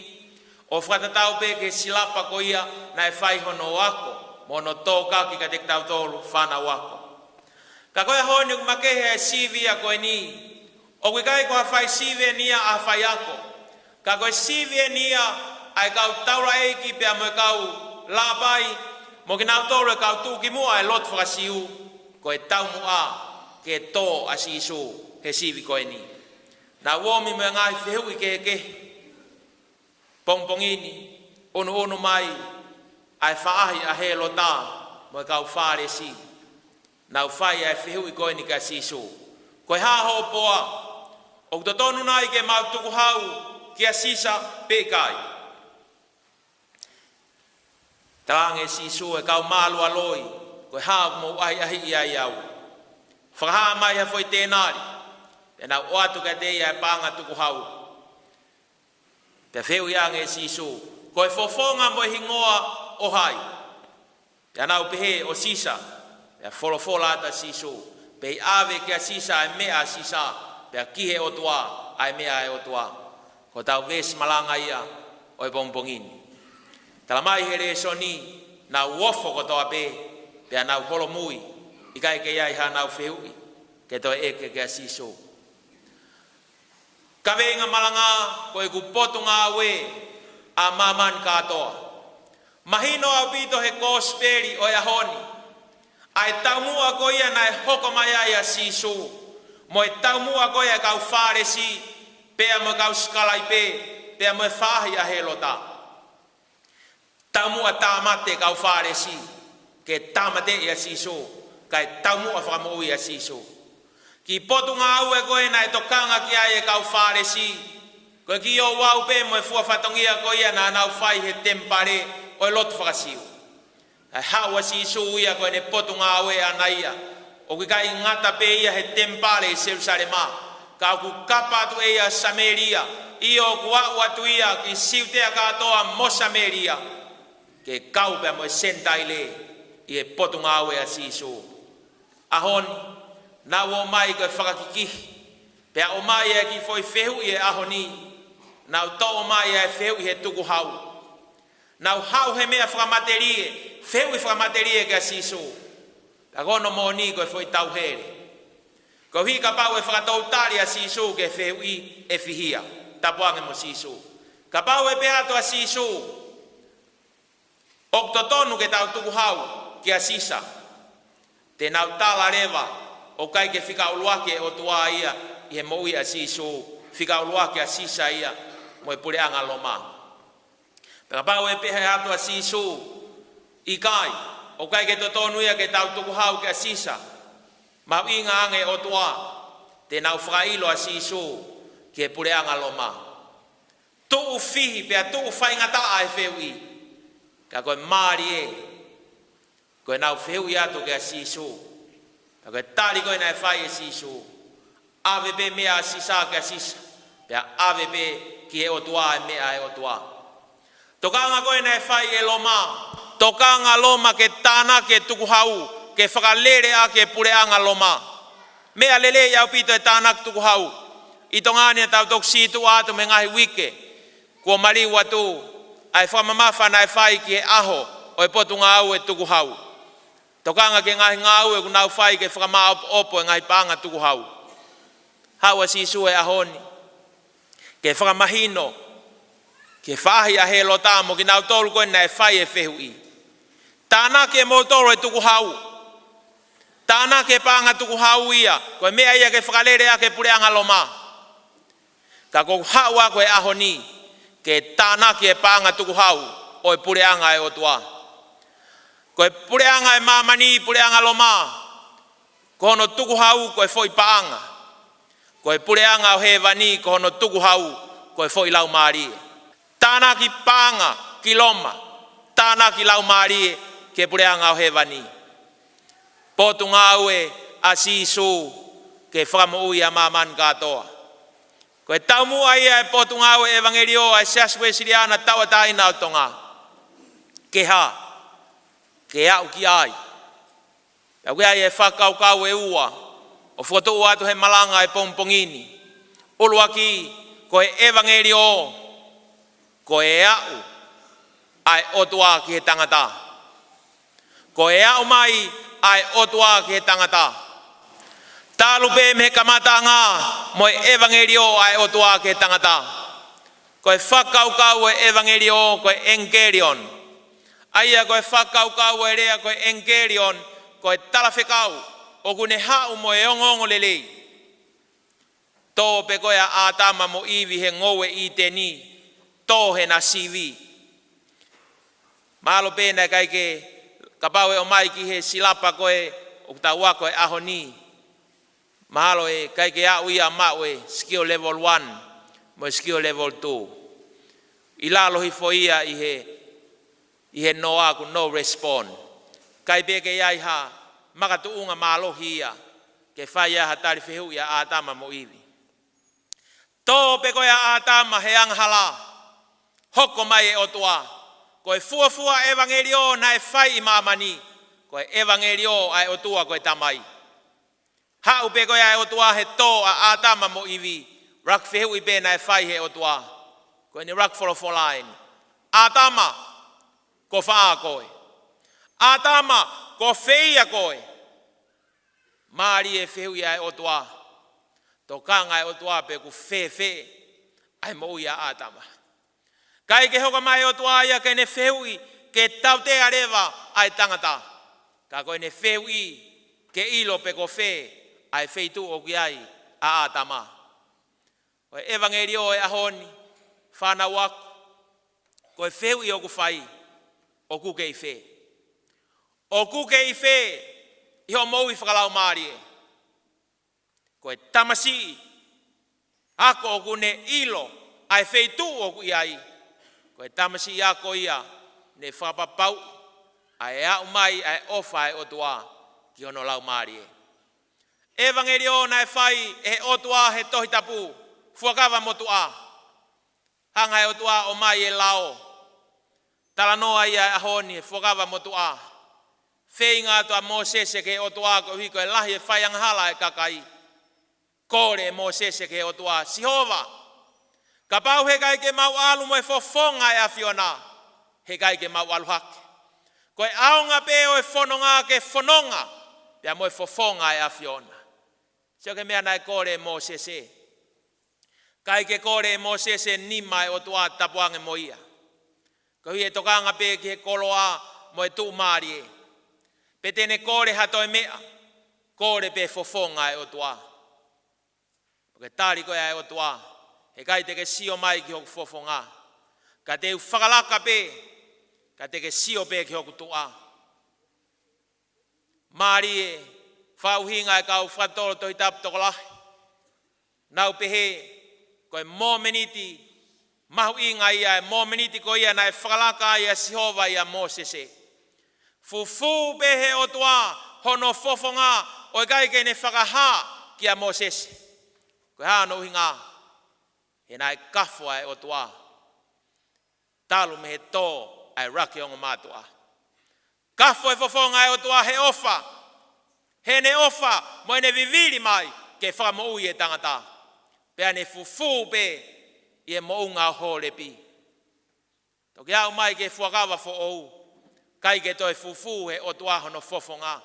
ʻo fakatatau pē ki he silapa ko ia naʻe fai hono ako mo hono tōkaki kiate kitautolu fānau ako. Ka ko e ʻaho ni ʻoku makehe ʻa e sivi ia ko eni, ʻoku ʻikai ko ha fai sivi eni ia ʻa e faiako, ka ko e sivi eni ia ʻa e kau taulaʻeiki pea mo e kau lāpai, mo kinautolu e kau tuʻukimuʻa e lotu faka-Siu, ko e taumuʻa ke tō ʻa Sīsū he sivi ko eni. Naʻa nau ōmi mo e ngaahi fehuʻi kehekehe. Pongipongi ni, ʻunuʻunu mai ʻa e faʻahi ʻa Hēlota mo e kau Fālesi. Nau fai ʻa e fehuʻi ko eni kia Sīsū, Ko e hā hoʻo poa? ʻOku totonu nai ke mau tukuhau kia Sisa pe ʻikai? Talaange ʻe Sīsū, ʻE kau mālualoi, ko e hā ʻoku mou ʻahiʻahiʻi ai au? Fakahā mai ha foʻi tēnali. Pea nau ʻoatu kiate ia ʻa e paʻanga tukuhau. Pea fehuʻi ange ʻe Sīsū, Ko e fofonga mo e hingoa ʻo hai? Pea nau pehē, ʻO Sisa. Pea folofola atu ʻa Sīsū, Pea ʻave kia Sisa ʻa e meʻa ʻa Sisa, pea ki he ʻOtua ʻa e meʻa ʻa e ʻOtua. Ko ʻetau veesi malanga ia ʻo e pongipongi ni. Talamai he lēsoni, nau ofo kotoa pē, pea nau holomui, ʻikai ke ʻi ai haʻanau fehuʻi ke toe ʻeke kia Sīsū. Kaveinga malanga, Ko ʻeku Potungāue ʻa māmani kātoa. Mahino ʻaupito he Kosipeli ʻo e ʻaho ni ʻa e taumuʻa ko ia naʻe hoko mai ai ʻa Sīsū, mo e taumuʻa ko ia ʻa e kau Fālesi, pea mo e kau sikalaipe, pea mo e faʻahi ʻa Hēlota. Taumuʻa tāmate kau Fālesi ke tāmateʻi ʻa Sīsū, kae taumuʻa fakamoʻui ʻa Sīsū. Kiʻi potungāue ko ē naʻe tokanga ki ai e kau Fālesi, ko e kiʻi ouau pē mo e fua fatongia ko ia naʻa nau fai he temipale ʻo e lotu faka-Siu. Kae haʻu ʻa Sīsū ia ko ʻene potungāue ʻaʻana ia, ʻoku ʻikai ngata pē ia he temipale ʻi Selusalema, ka ʻoku kapa atu ʻe ia Samēlia, ʻio ʻoku aʻu atu ia ki Siutea kātoa mo Samēlia. ke kau pea mo e Senitaile ʻi he potungāue ʻa Sīsū. ʻAho ni, naʻa nau ō mai ko e fakakikihi, pea ʻomai e kiʻi foʻi fehuʻi he ʻaho ni, nau toʻo mai e fehuʻi he tukuhau. Nau haʻu he meʻa fakamatelie, fehuʻi fakamatelie kia Sīsū. Ka ko hono moʻoni ko e foʻi tauhele. Koeʻuhi kapau ʻe fakatoutali ʻa Sīsū ki he fehuʻi, ʻe fihia. Tapu ange mo Sīsū. Kapau ʻe pehē atu ʻa Sīsū, ʻoku totonu ke tau tukuhau kia Sisa, te nau tala leva ʻoku ʻikai ke fika ʻuluaki e ʻOtua ia ʻi he moʻui ʻa Sīsū, fika ʻuluaki ʻa Sisa ia mo e puleʻanga Loma. Pea kapau ʻe pehē atu ʻa Sīsū, ʻikai, ʻoku ʻikai ke totonu ia ke tau tukuhau kia Sisa, mahuʻinga ange e ʻOtua, te nau fakaʻilo ʻa Sīsū ki he puleʻanga Loma. Tuʻu fihi pea tuʻu faingataʻa e fehuʻi. Ka ko e mālie, ko ʻenau fehuʻi atu kia Sīsū. Ka ko e tali ko ē naʻe fai ʻe Sīsū, ʻave pē meʻa ʻa Sisa kia Sisa, pea ʻave pē ki he ʻOtua e meʻa ʻa e ʻOtua. Tokanga ko ē naʻe fai ʻe Loma. Tokanga Loma ke tānaki e tukuhau, ke fakalele ʻaki e puleʻanga Loma. Meʻa lelei ʻaupito e tānaki tukuhau. ʻI Tonga ni naʻa tau toki sītuʻa atu mei he ngaahi uike kuo maliu atu, ʻa e fakamamafa naʻe fai ki he ʻaho ʻo e potungāue tukuhau. Tokanga ki he ngaahi ngāue ʻoku nau fai ke fakamāʻopoʻopo e ngaahi paʻanga tukuhau. Haʻu ʻa Sīsū he ʻaho ni ke fakamahino ki he faʻahi ʻa Hēlota mo kinautolu ko ē naʻe fai e fehuʻi. Tānaki ʻe moutolu e tukuhau. Tānaki e paʻanga tukuhau ia, ko e meʻa ia ke fakalele ʻaki e puleʻanga Loma. Ka ʻoku ou haʻu au he ʻaho ni ke tānaki e paʻanga tukuhau ʻo e puleʻanga ʻo e ʻOtua. Ko e puleʻanga ʻo e māmani, puleʻanga Loma, ko hono tukuhau ko e foʻi paʻanga. Ko e puleʻanga ʻo hēvani ko hono tukuhau ko e foʻi laumālie. Tānaki paʻanga ki Loma, tānaki laumālie ki he puleʻanga ʻo hēvani. Potungāue ʻa Sīsū ke fakamoʻui ʻa māmani kātoa. Ko e taumuʻa ia e potungāue ʻevangeliō ʻa e Siasi Uēsiliana Tauʻatāina ʻo Tonga. Ke hā? Ke aʻu ki ai. Pea ʻoku ʻi ai e fakakaukau ʻe ua ʻoku fokotuʻu atu he malanga e pongipongi ni. ʻUluaki, ko e ʻevangeliō, ko e aʻu ʻa e ʻOtua ki he tangata. Ko e aʻu mai ʻa e ʻOtua ki he tangata. Talu pē mei he kamataʻanga mo e ʻevangeliō ʻa e ʻOtua ki he tangata. Ko e fakakaukau ʻo e ʻevangeliō ko e evangelion. ʻA ia ko e fakakaukau ʻo e lea ko e evangelion, ko e talafekau ʻoku ne haʻu mo e ongoongolelei. Tō pē ko ē ʻa ʻĀtama mo ʻIvi he ngoue ʻĪteni, tō he na sivi. Mahalo pē naʻe ʻikai ke, kapau ʻe ʻomai ki he silapa ko ē ʻoku tau ako he ʻaho ni, mahalo ʻe ʻikai ke aʻu ia maʻu e skill level one mo e skill level two. ʻI lalo hifo ia ʻi he, ʻi he noa ʻoku no respond. ʻIkai pē ke ʻi ai ha makatuʻunga mālohi ia ke fai ai ha tali fehuʻi ʻa ʻĀtama mo ʻIvi. Tō pē ko ē ʻa ʻĀtama he angahala, hoko mai e ʻOtua. Ko e fuofua ʻevangeliō naʻe fai ʻi māmani, ko e ʻevangeliō ʻa e ʻOtua ko e Tamai. Haʻu pē ko ē ʻa e ʻOtua he tō ʻa ʻĀtama mo ʻIvi, ʻuluaki fehuʻi pē naʻe fai he ʻOtua. Ko ʻene ʻuluaki folofola eni. ʻĀtama, ko fē koe? ʻĀtama, ko fē ia koe? Mālie e fehuʻi ʻa e ʻOtua. Tokanga e ʻOtua pe ʻoku fēfē ʻa e moʻui ʻa ʻĀtama. ʻIkai ke hoko mai e ʻOtua ia ke ne fehuʻi ke tautea leva ʻa e tangata. Ka ko ʻene fehuʻi ke ʻilo pe ko fē ʻa e feituʻu ʻoku ʻi ai ʻa ʻĀtama. Ko e ʻevangeliō e ʻaho ni, fānau ako, ko e fehuʻi ʻoku fai, ʻoku ke ʻi fē? ʻOku ke ʻi fē ʻi hoʻo moʻui fakalaumālie? Ko e tamasiʻi ako ʻoku ne ʻilo ʻa e feituʻu ʻoku ʻi ai, ko e tamasiʻi ako ia ne fakapapauʻi ʻa e aʻu mai ʻa e ʻofa ʻa e ʻOtua ki hono laumālie. ʻEvangeliō naʻe fai ʻe he ʻOtua he Tohi Tapu, Fuakava Motuʻa. Hanga ʻe he ʻOtua ʻo ʻomai e lao. Talanoa ia ʻa e ʻaho ni he Fuakava Motuʻa. Feinga atu ʻa Mōsese ki he ʻOtua koeʻuhi ko e lahi e faiangahala ʻa e kakai. Kole ʻe Mōsese ki he ʻOtua, Sihova, kapau heʻikai ke mau ʻalu mo e fofonga ʻa e ʻAfiona, heʻikai ke mau ʻalu hake. Ko e ʻaonga pē ʻo e fononga ke fononga pea mo e fofonga ʻa e ʻAfiona. Sio ki he meʻa naʻe kole ʻe Mōsese. ʻIkai ke kole ʻe Mōsese nima ʻa e ʻOtua tapu ange mo ia. Koeʻuhi ʻe tokanga pē ki he koloa mo e tuʻumālie. Pe te ne kole ha toe meʻa, kole pē fofonga ʻa e ʻOtua. Ko e tali ko ē ʻa e ʻOtua, heʻikai te ke sio mai ki hoku fofonga. Ka te u fakalaka pē, ka te ke sio pē ki hoku tuʻa. Mālie, fakaʻuhinga e kau fakatotolo Tohi Tapu tokolahi. Nau pehē, ko e mōmeniti mahuʻinga ia, e mōmeniti ko ia naʻe fakalaka ai ʻa Sihova ʻia Mōsese. Fufū pē he ʻOtua hono fofonga ʻo ʻikai ke ne fakahā kia Mōsese. Ko e hā hono ʻuhinga? He naʻe kafo ʻa e ʻOtua talu mei he tō ʻa e laki ongo mātuʻa. Kafo e fofonga ʻa e ʻOtua he ʻofa. Heʻene ʻofa mo ʻene vivili mai ke fakamoʻui e tangata. Pea ne fufū pē ʻi he moʻunga ʻo Hōlepi. Toki aʻu mai ki he fuakava foʻou, ʻikai ke toe fufū he ʻOtua hono fofonga.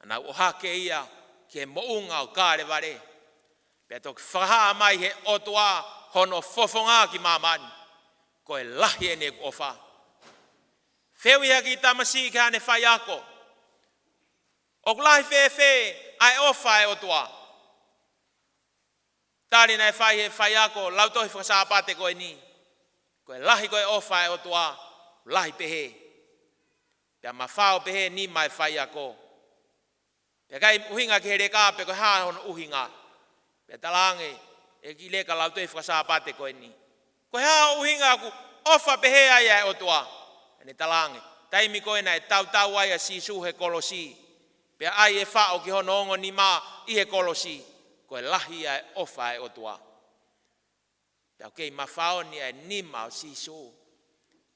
Naʻa nau ʻohake ia ki he moʻunga ʻo Kalevale. Pea toki fakahā mai he ʻOtua hono fofonga ki māmani. Ko e lahi ʻene ʻofa. Fehuʻi ʻe ha kiʻi tamasiʻi ki haʻane faiako, ʻoku lahi fēfē ʻa e ʻofa ʻa e ʻOtua? Tali naʻe fai he faiako lautohi fakasāpate ko eni, ko e lahi ko e ʻofa ʻa e ʻOtua, lahi pehē. Pea mafao pehē nima ʻa e faiako. Pea ʻikai ʻuhinga ki he leka pe ko e hā hono ʻuhinga. Pea talaange ʻe he kiʻi leka lautohi fakasāpate ko eni, ko e hā hoʻo ʻuhinga ʻoku ʻofa pehē ai ʻa e ʻOtua? Pea ne talaange, taimi ko ē naʻe tautau ai ʻa Sīsū he kolosi, pea ʻai e faʻo ki hono ongo nima ʻi he kolosi, ko e lahi ʻa e ʻofa ʻa e ʻOtua. Pea ʻoku kei mafaoni ʻa e nima ʻo Sīsū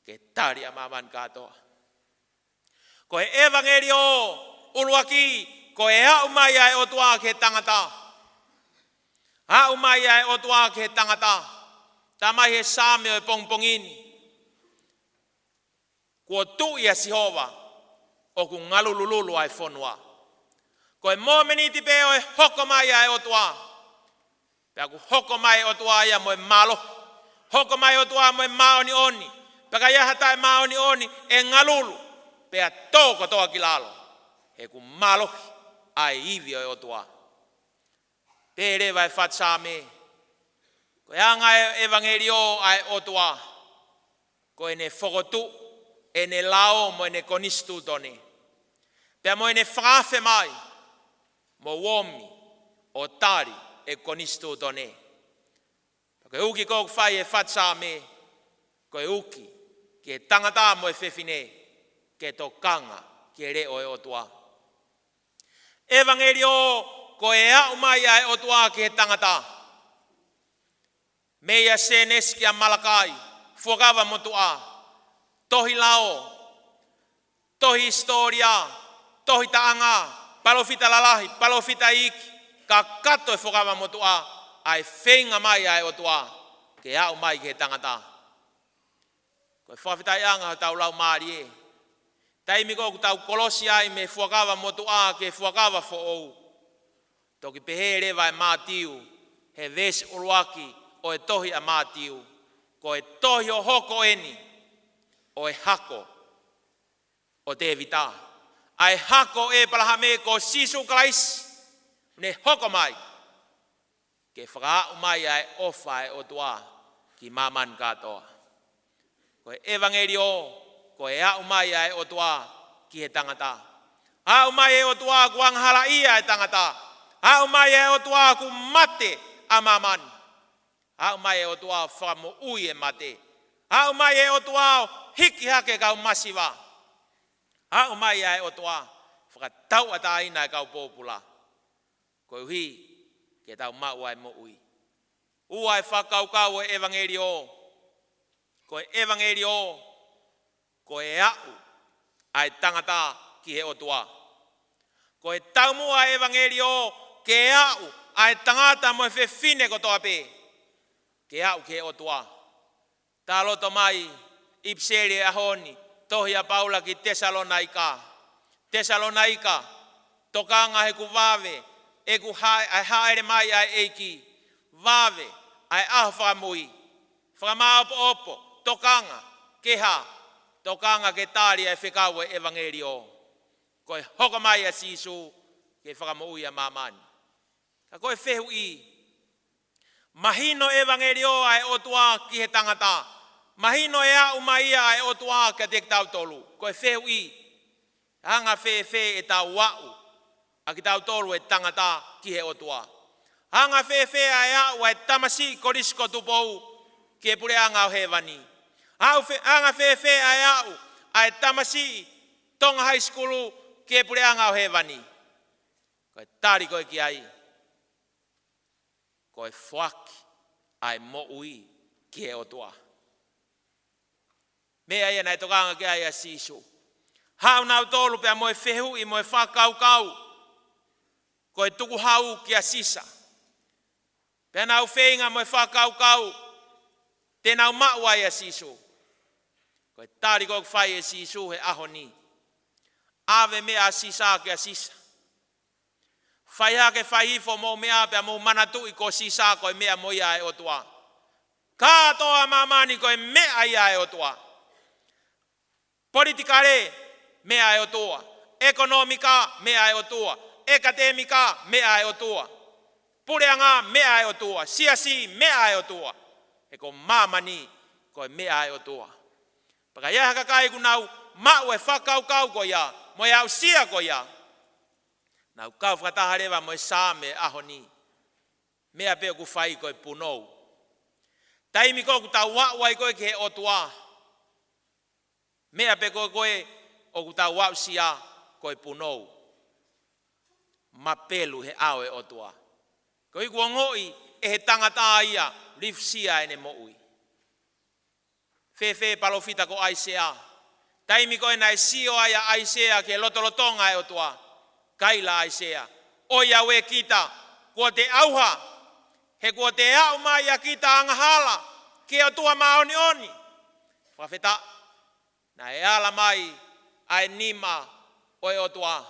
ke tali ʻa māmani kātoa. Ko e ʻevangeliō ʻuluaki, ko e aʻu mai ʻa e ʻOtua ki he tangata. Aʻu mai ʻa e ʻOtua ki he tangata. Tā mai he Saame ʻo e pongipongi ni, kuo tuʻi ʻa Sihova, ʻoku ngalulululu ʻa e fonua. Ko e mōmeniti pē ʻo e hoko mai ʻa e ʻOtua, pea ʻoku hoko mai ʻOtua ia mo e mālohi. Hoko mai ʻOtua mo e māʻoniʻoni. Pea ka ʻi ai ha taʻemāʻoniʻoni ʻe ngalulu, pea tō kotoa ki lalo. He ʻoku mālohi ʻa e ivi ʻo e ʻOtua. Pehē leva ʻe he fatu Saame, ko e anga e ʻevangeliō ʻa e ʻOtua, ko ʻene fokotuʻu ʻene lao mo ʻene konisitūtone, pea mo ʻene fakaafe mai, mou omi ʻo tali e konisitūtone. Pea ko e uki ko ē ʻoku fai ʻe he fatu Saame, ko e uki ki he tangata mo e fefine ke tokanga ki he leʻo ʻo e ʻOtua. ʻEvangeliō, ko e aʻu mai ʻa e ʻOtua ki he tangata. Mei a Sēnesi kia Malakai, Fuakava Motuʻa, tohi lao, tohi hisitōlia, tohi taʻanga, palōfita lalahi, palōfita iiki, kakato e Fuakava Motuʻa, ʻa e feinga mai ʻa e ʻOtua ke aʻu mai ki he tangata. Ko e fakafetaʻiʻanga hotau laumālie. Taimi ko ē ʻoku tau kolosi ai mei he Fuakava Motuʻa ki he Fuakava Foʻou, toki pehē leva ʻe Mātiu, he veesi ʻuluaki ʻo e tohi ʻa Mātiu, ko e tohi hohoko eni ʻo e hako ʻo Tēvita, ʻa e hako ʻo ʻĒpalahame, ko Sīsū Kalaisi, ne hoko mai ke fakaaʻu mai ʻa e ʻofa ʻa e ʻOtua ki māmani kātoa. Ko e ʻevangeliō, ko e aʻu mai ʻa e ʻOtua ki he tangata. Aʻu mai e ʻOtua kuo angahalaʻia e tangata. Aʻu mai e ʻOtua kuo mate ʻa māmani. Aʻu mai e ʻOtua fakamoʻui e mate. Aʻu mai e ʻOtua ʻo hiki hake kau masiva. Aʻu mai ʻa e ʻOtua fakatauʻatāina e kau pōpula, koeʻuhi ke tau maʻu ʻa e moʻui. Ua e fakakaukau ʻo e ʻevangeliō. Ko e ʻevangeliō, ko e aʻu ʻa e tangata ki he ʻOtua. Ko e taumuʻa ʻa e ʻevangeliō ke aʻu ʻa e tangata mo e fefine kotoa pē ke aʻu ki he ʻOtua. Taloto mai ʻipiseli ʻo e ʻaho ni, tohi ʻa Paula ki Tesalonaika. Tesalonaika, tokanga he kuo vave ʻeku haʻ-, ʻa e hāʻele mai ʻa e ʻEiki. Vave ʻa e ʻaho fakamui. Fakamāʻopoʻopo, tokanga ke hā? Tokanga ke tali ʻa e fekau ʻa e ʻevangeliō. Ko e hoko mai ʻa Sīsū ke fakamoʻui ʻa māmani. Ka ko e fehuʻi, mahino ʻevangeliō ʻa e ʻOtua ki he tangata. Mahino e aʻu mai ia ʻa e ʻOtua kiate kitautolu. Ko e fehuʻi, anga fēfē ʻetau aʻu ʻa kitautolu e tangata ki he ʻOtua? Anga fēfē ʻa e aʻu ʻa e tamasiʻi Kolisi ko Tupou ki he puleʻanga ʻo hēvani? Aʻu fē-, anga fēfē ʻa e aʻu ʻa e tamasiʻi Tonga High School ki he puleʻanga ʻo hēvani? Ko e tali ko ē ki ai, ko e foaki ʻa e moʻui ki he ʻOtua. Meʻa ia naʻe tokanga ki ai ʻa Sīsū. Haʻu nautolu pea mo e fehuʻi mo e fakakaukau, ko e tukuhau kia Sisa. Pea nau feinga mo e fakakaukau te nau maʻu ai ʻa Sīsū. Ko e tali ko ē ʻoku fai ʻe Sīsū he ʻaho ni: ʻAve meʻa ʻa Sisa kia Sisa. Fai hake, fai hifo hoʻomou meʻa pea mou manatuʻi ko Sisa ko e meʻa mo ia ʻa e ʻOtua. Kātoa ʻa māmani ko e meʻa ia ʻa e ʻOtua. Politikale, meʻa ʻa e ʻOtua. ʻEkonōmika, meʻa ʻa e ʻOtua. ʻEkatēmika, meʻa ʻa e ʻOtua. Puleʻanga, meʻa ʻa e ʻOtua. Siasi, meʻa ʻa e ʻOtua. He ko māmani ko e meʻa ʻa e ʻOtua. Pea ka ʻi ai ha kakai kuo nau maʻu e fakakaukau ko ia mo e aʻusia ko ia, nau kau fakataha leva mo e Saame ʻaho ni. Meʻa pē ʻoku fai ko e punou. Taimi ko ē ʻoku tau aʻu ai ko ē ki he ʻOtua, meʻa pē ko ē ko ē ʻoku tau aʻusia ko e punou. Mapelu he ʻao ʻo e ʻOtua. Koeʻuhi kuo ongoʻi ʻe he tangata ia, lifusia ʻene moʻui. Fēfē palōfita ko ʻAisea? Taimi ko ē naʻe sio ai ʻa ʻAisea ki he lotolotonga ʻo e ʻOtua, kaila ʻa ʻAisea: ʻOiauē kita, kuo te ʻauha, he kuo te aʻu mai ʻa kita angahala ki he ʻOtua māʻoniʻoni. Fakafetaʻi, naʻe ala mai ʻa e nima ʻo e ʻOtua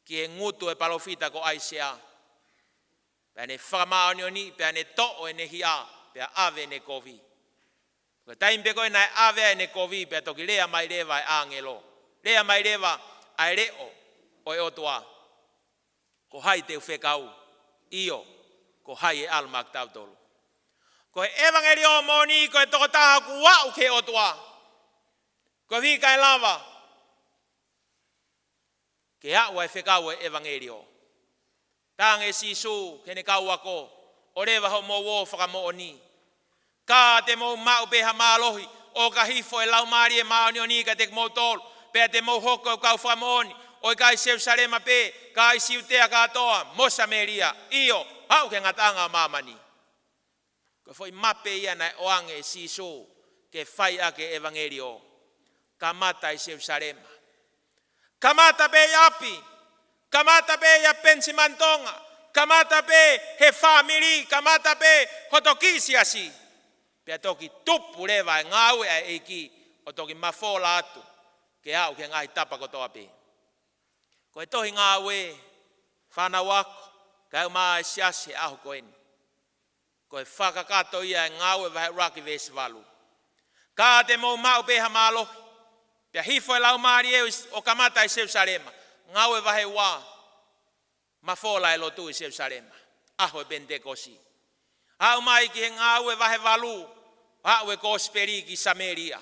ki he ngutu ʻo e palōfita ko ʻAisea. Pea ne fakamāʻoniʻoniʻi, pea ne toʻo ʻene hia, pea ʻave ʻene kovi. Ko e taimi pē ko ē naʻe ʻave ai ʻene kovi, pea toki lea mai leva ʻa e ʻāngelo. Lea mai leva ʻa e leʻo ʻo e ʻOtua: Ko hai te u fekau? ʻIo, ko hai ʻe ʻalu maʻa kitautolu? Ko e ʻevangeliō moʻoni ko e tokotaha kuo aʻu ki he ʻOtua. Koeʻuhi kae lava ke aʻu ʻa e fekau ʻo e ʻevangeliō. Talaange ʻe Sīsū ki heʻene kau ako: ʻOleva hoʻomou ō fakamoʻoni. Ka te mou maʻu pē ha mālohi, ʻo ka hifo e Laumālie Māʻoniʻoni kiate kimoutolu, pea te mou hoko ko e kau fakamoʻoni, ʻo ʻikai Selusalema pē, ka ʻi Siutea kātoa mo Samēlia, ʻio, aʻu ki he ngataʻanga ʻo māmani. Ko e foʻi mape ia naʻe ʻoange ʻe Sīsū ke fai ʻaki e ʻevangeliō. Kamata ʻi Selusalema. Kamata pē ʻi ʻapi. Kamata pē ʻia Penisimani Tonga. Kamata pē he fāmili. Kamata pē hoto kiʻi siasi. Pea toki tupu leva e ngāue ʻa e ʻEiki ʻo toki mafola atu ke aʻu ki he ngaahi tapa kotoa pē. Ko e tohi Ngāue, fānau ako, kaeʻumaʻā e siasi he ʻaho ko eni, ko e fakakakato ia ʻa e Ngāue vahe ʻuluaki veesi valu. Ka te mou maʻu pē ha mālohi, pea hifo e Laumālie ʻo kamata ʻi Selusalema. Ngāue vahe ua, mafola e lotu ʻi Selusalema, ʻaho e Penitekosi. Aʻu mai ki he Ngāue vahe valu, aʻu e kosipeli ki Samēlia.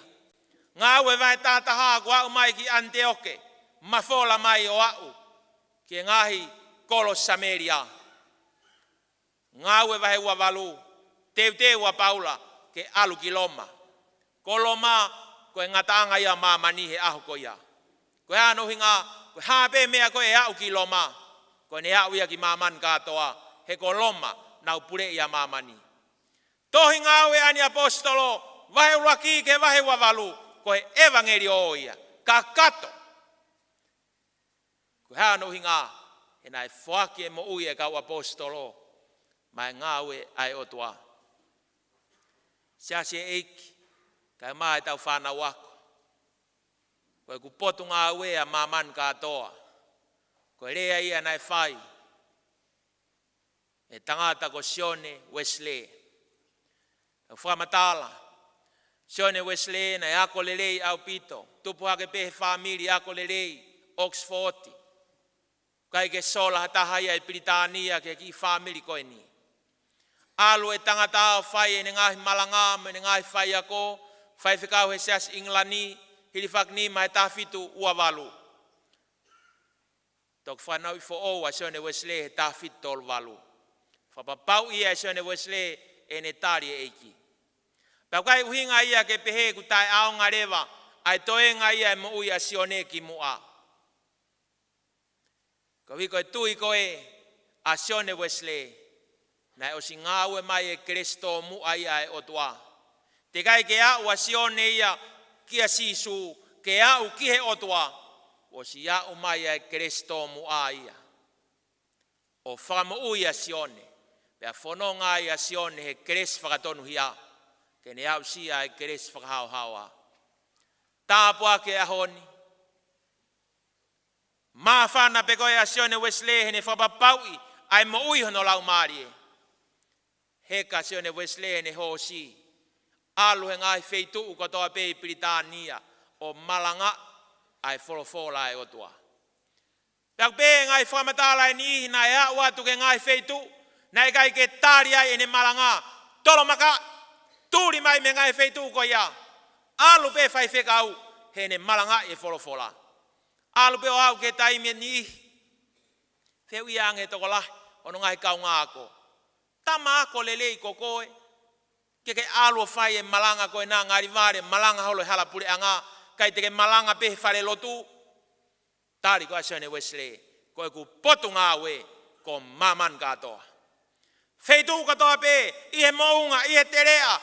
Ngāue vahe taha taha, kuo aʻu mai ki ʻAniteoke, mafola mai ʻo aʻu ki he ngaahi kolo Samēlia. Ngāue vahe ua valu, teuteu ʻa Paula ke ʻalu ki Loma. Ko Loma, ko e ngataʻanga ia ʻo māmani he ʻaho ko ia. Ko e hā hono ʻuhinga? Ko e hā pē meʻa ko ē ʻe aʻu ki Loma, ko ʻene aʻu ia ki māmani kātoa, he ko Loma naʻa nau puleʻi ʻa māmani. Tohi Ngāue ʻa e Kau ʻAposetolo, Vahe ʻuluaki ki he vahe uavalu, ko e ʻevangeliō ia. Kakato. Ko e hā hono ʻuhinga? He naʻe foaki e moʻui ʻa e kau ʻaposetolo maʻa e ngāue ʻa e ʻOtua. Siasi ʻeiki, kae ʻumaʻā ʻetau fānau ako, ko ʻeku potungāue ʻa māmani kātoa. Ko e lea ia naʻe fai ʻe he tangata ko Sione Uesilē. Tau fakamatala, Sione Uesilē naʻe ako lelei ʻaupito, tupu hake pē he fāmili ako lelei, Oxford. ʻIkai ke sola ha taha ia ʻi Pilitānia ki he kiʻi fāmili ko eni. ʻAlu e tangata ʻo fai ʻene ngaahi malanga mo ʻene ngaahi faiako, faifekau he Siasi ʻIngilani, hilifakinima he taha fitu ua valu. Toki fanauʻi foʻou ʻa Sione Uesilē he taha fitu tolu valu. Fakapapauʻi ia ʻe Sione Uesilē ʻene tali e ʻEiki. Pea ʻoku ʻikai ʻuhinga ia ke pehē ʻoku taʻeʻaonga leva ʻa e toenga ia e moʻui ʻa Sione kimuʻa. Koeʻuhi ko e tui ko ē ʻa Sione Uesilē, naʻe ʻosi ngāue mai e kelesi tōmuʻa ia ʻa e ʻOtua. Teʻeki ai ke aʻu ʻa Sione ia kia Sīsū, ke aʻu ki he ʻOtua, kuo ʻosi aʻu mai ʻa e kelesi tōmuʻa ia ʻo fakamoʻui ʻa Sione, pea fononga ai ʻa Sione he kelesi fakatonuhia, ke ne aʻusia e kelesi fakahaohaoa. Tāpuaki e ʻaho ni, māfana pē ko ē ʻa Sione Uesilē heʻene fakapapauʻi ʻa e moʻui hono laumālie. Heka Sione Uesilē heʻene hoosi, ʻalu he ngaahi feituʻu kotoa pē ʻi Pilitānia ʻo malanga ʻa e folofola ʻa e ʻOtua. Pea ʻoku pehē ngaahi fakamatala ʻe niʻihi naʻe aʻu atu ki he ngaahi feituʻu naʻe ʻikai ke tali ai ʻene malanga, tolomaka, tuli mai mei he ngaahi feituʻu ko ia. ʻAlu pē faifekau heʻene malangaʻi e folofola. ʻAlu pē ʻo aʻu ki he taimi ʻe niʻihi, fehuʻia ange he tokolahi hono ngaahi kaungāako, tama ako lelei ko koe, ke ke ʻalu ʻo fai e malanga ko ena, ngali vale malanga holo he hala puleʻanga, kae te ke malanga pē he falelotu. Tali ko ē ʻa Sione Uesilē, ko ʻeku potungāue ko māmani kātoa. Feituʻu kotoa pē, ʻi he moʻunga, ʻi he teleʻa,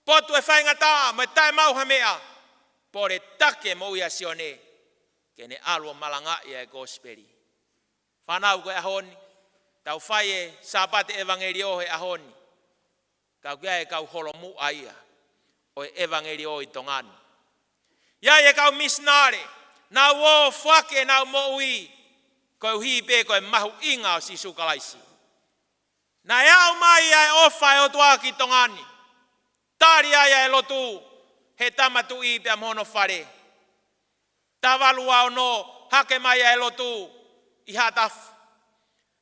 potu e faingataʻa mo e taʻemaʻu ha meʻa, pole taki e moʻui ʻa Sione ke ne ʻalu ʻo malangaʻi ʻa e kosipeli. Fānau, ko e ʻaho ni, tau fai e Sāpate ʻEvangeliō he ʻaho ni. Ka ʻoku ʻi ai e kau holomuʻa ia ʻo e ʻevangeliō ʻi Tonga ni. ʻI ai e kau misinale, nau ō ʻo foaki ʻenau moʻui koeʻuhi pē ko e mahuʻinga ʻo Sīsū Kalaisi. Naʻe aʻu mai ʻa e ʻofa ʻa e ʻOtua ki Tonga ni. Tali ai ʻa e lotu he Tama Tuʻi pea mo hono fale. Taha valu ua ono, hake mai ʻa e lotu ʻi Haʻatafu.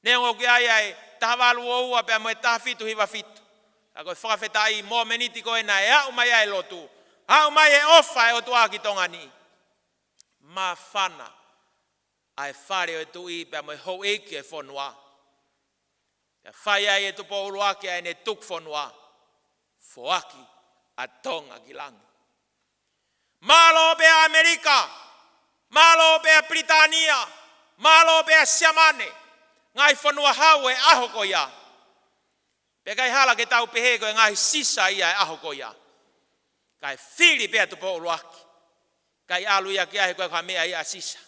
Neongo ʻoku ʻi ai ʻa e taha valu ua ua pea mo e taha fitu hiva fitu, ka ko e fakafetaʻi, momeniti ko ē naʻe aʻu mai ai e lotu, aʻu mai e ʻofa ʻa e ʻOtua ki Tonga ni. Māfana ʻa e fale ʻo e tuʻi pea mo e houʻeiki e fonua. Pea fai ai ʻe Tupou ʻUluaki ʻa ʻene tuku fonua, foaki ʻa Tonga ki langi. Mālō pē ʻa ʻAmelika, mālō pē ʻa Pilitānia, mālō pē ʻa Siamane, ngaahi fonua hau he ʻaho ko ia. Pea ʻikai hala ke tau pehē ko e ngaahi Sisa ia he ʻaho ko ia. Kae fili pē ʻa Tupou ʻUluaki. ʻIkai ʻalu ia ki ai he ʻikai ko ha meʻa ia ʻa Sisa.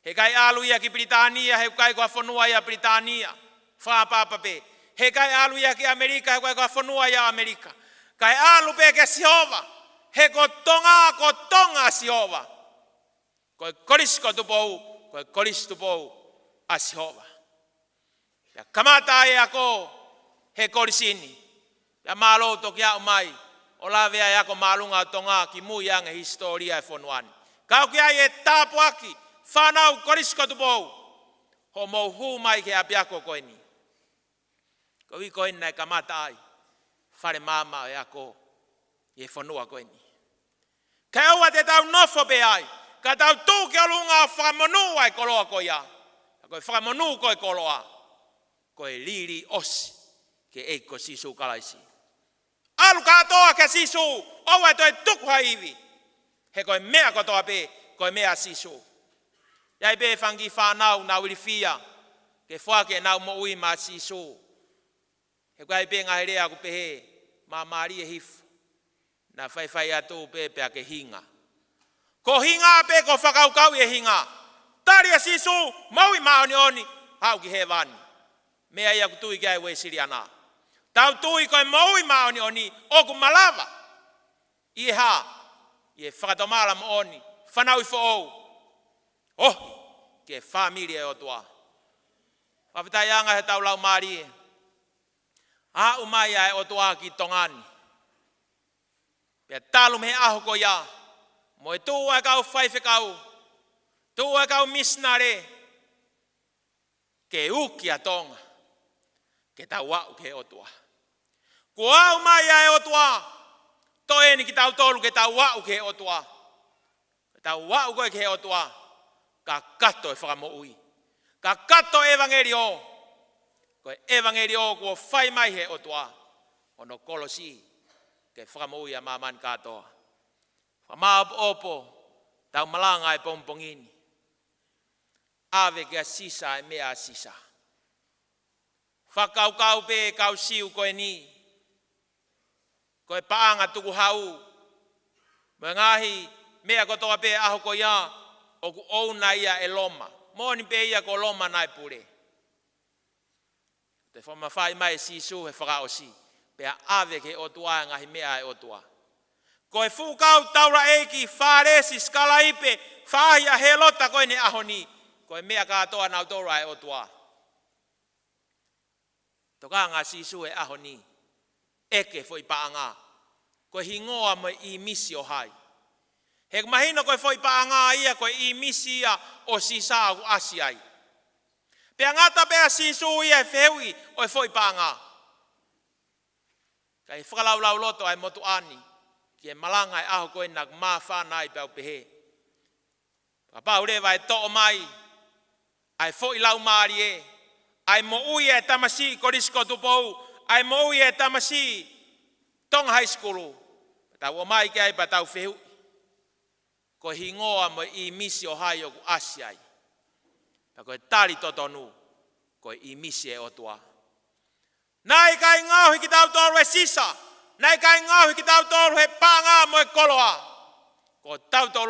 He ʻikai ʻalu ia ki Pilitānia he ʻikai ko ha fonua ia ʻa Pilitānia. Fakaʻapaʻapa pē. He ʻikai ʻalu ia ki ʻAmelika he ʻikai ko ha fonua ia ʻa ʻAmelika. Kae ʻalu pē kia Sihova. He ko Tonga, ko Tonga ʻa Sihova. Ko e kolisi ko Tupou, ko e kolisi Tupou ʻa Sihova. Pea kamata ai e ako he kolisi ni. Pea mālō toki aʻu mai ʻo lave ai e ako māʻolunga ʻo Tonga kimui ange he hisitōlia e fonua ni. Ka ʻoku ʻi ai e tāpuaki, fānau Kolisi ko Tupou, hoʻomou hū mai ki he ʻapiako ko eni. Koeʻuhi ko eni naʻe kamata ai fale maama ʻo e ako ʻi he fonua ko eni. Kae ʻoua te tau nofo pē ai, ka tau tuʻu ki ʻolunga ʻo fakamonū ʻa e koloa ko ia. Ka ko e fakamonū ko e koloa, ko e lī ʻosi ki he ʻEiki ko Sīsū Kalaisi. ʻAlu kātoa kia Sīsū, ʻoua ʻe toe tuku ha ivi. He ko e meʻa kotoa pē, ko e meʻa ʻa Sīsū. ʻI ai pē fanga kiʻi fānau naʻa nau ilifia ke foaki ʻenau moʻui maʻa Sīsū. He ʻoku ʻi ai pē ngaahi lea ʻoku pehē, māmālie hifo. Naʻe faifai atu pē pea ke hinga. Ko hinga pē, ko fakakaukau e hinga. Tali ʻa Sīsū, moʻui māʻoniʻoni, haʻu ki hēvani. Meʻa ia ʻoku tui ki ai e Uēsiliana. Tau tui ko e moʻui māʻoniʻoni ʻoku malava ʻi he hā? ʻI he fakatomala moʻoni, fanauʻi foʻou, ohi ki he fāmili ʻo e ʻOtua. Fakafetaʻi ange he tau laumālie. Aʻu mai ʻa e ʻOtua ki Tonga ni. Pea talu mei he ʻaho ko ia, mo e tuʻu ʻa e kau faifekau, tuʻu ʻa e kau misinale, ke uki ʻa Tonga, ke tau aʻu ki he ʻOtua. Kuo aʻu mai ʻa e ʻOtua, toe eni kitautolu ke tau aʻu ki he ʻOtua. Ke tau aʻu ko ē ki he ʻOtua, kakato e fakamoʻui. Kakato e ʻevangeliō. Ko e ʻevangeliō kuo fai mai he ʻOtua, hono kolosi, ke fakamoʻui ʻa māmani kātoa. Fakamāopoopo, tau malanga e pongipongi ni. ʻAve kia Sisa e meʻa ʻa Sisa. Fakakaukau pē kau Siu ko eni, ko e paʻanga tukuhau mo e ngaahi meʻa kotoa pē ʻaho ko ia, ʻoku ʻouna ia ʻe Loma. Moʻoni pē ia ko Loma naʻe pule. Toe fakamafai mai ʻe Sīsū he fakaʻosi, pea ʻave ki he ʻOtua e ngaahi meʻa ʻa e ʻOtua. Ko e fuʻu kau taulaʻeiki, Fālesi, sikalaipe, faʻahi ʻa Hēlota ko eni he ʻaho ni, ko e meʻa kātoa nautolu ʻa e ʻOtua. Tokanga ʻa Sīsū he ʻaho ni, ʻeke foʻi paʻanga, ko e hingoa mo e ʻīmisi ʻo hai? He mahino ko e foʻi paʻanga ia ko e ʻīmisi ia ʻo Sisa ʻoku ʻasi ai. Pea ngata pē ʻa Sīsū ia he fehuʻi ʻo e foʻi paʻanga. Kae fakalaulauloto ʻa e motuʻa ni ki he malanga he ʻaho ko ē naʻa ku māfana ai pea u pehē, kapau leva ʻe toʻo mai ʻa e foʻi laumālie, ʻa e moʻui ʻa e tamasiʻi Kolisi ko Tupou, ʻa e moʻui ʻa e tamasiʻi Tonga High School, tau ō mai ki ai pea tau fehuʻi, ko e hingoa mo e ʻīmisi ʻo hai ʻoku ʻasi ai? Pea ko e tali totonu, ko e ʻīmisi ʻo e ʻOtua. Naʻe ʻikai ngaohi kitautolu ʻe Sisa, naʻe ʻikai ngaohi kitautolu he paʻanga mo e koloa. Ko tautolu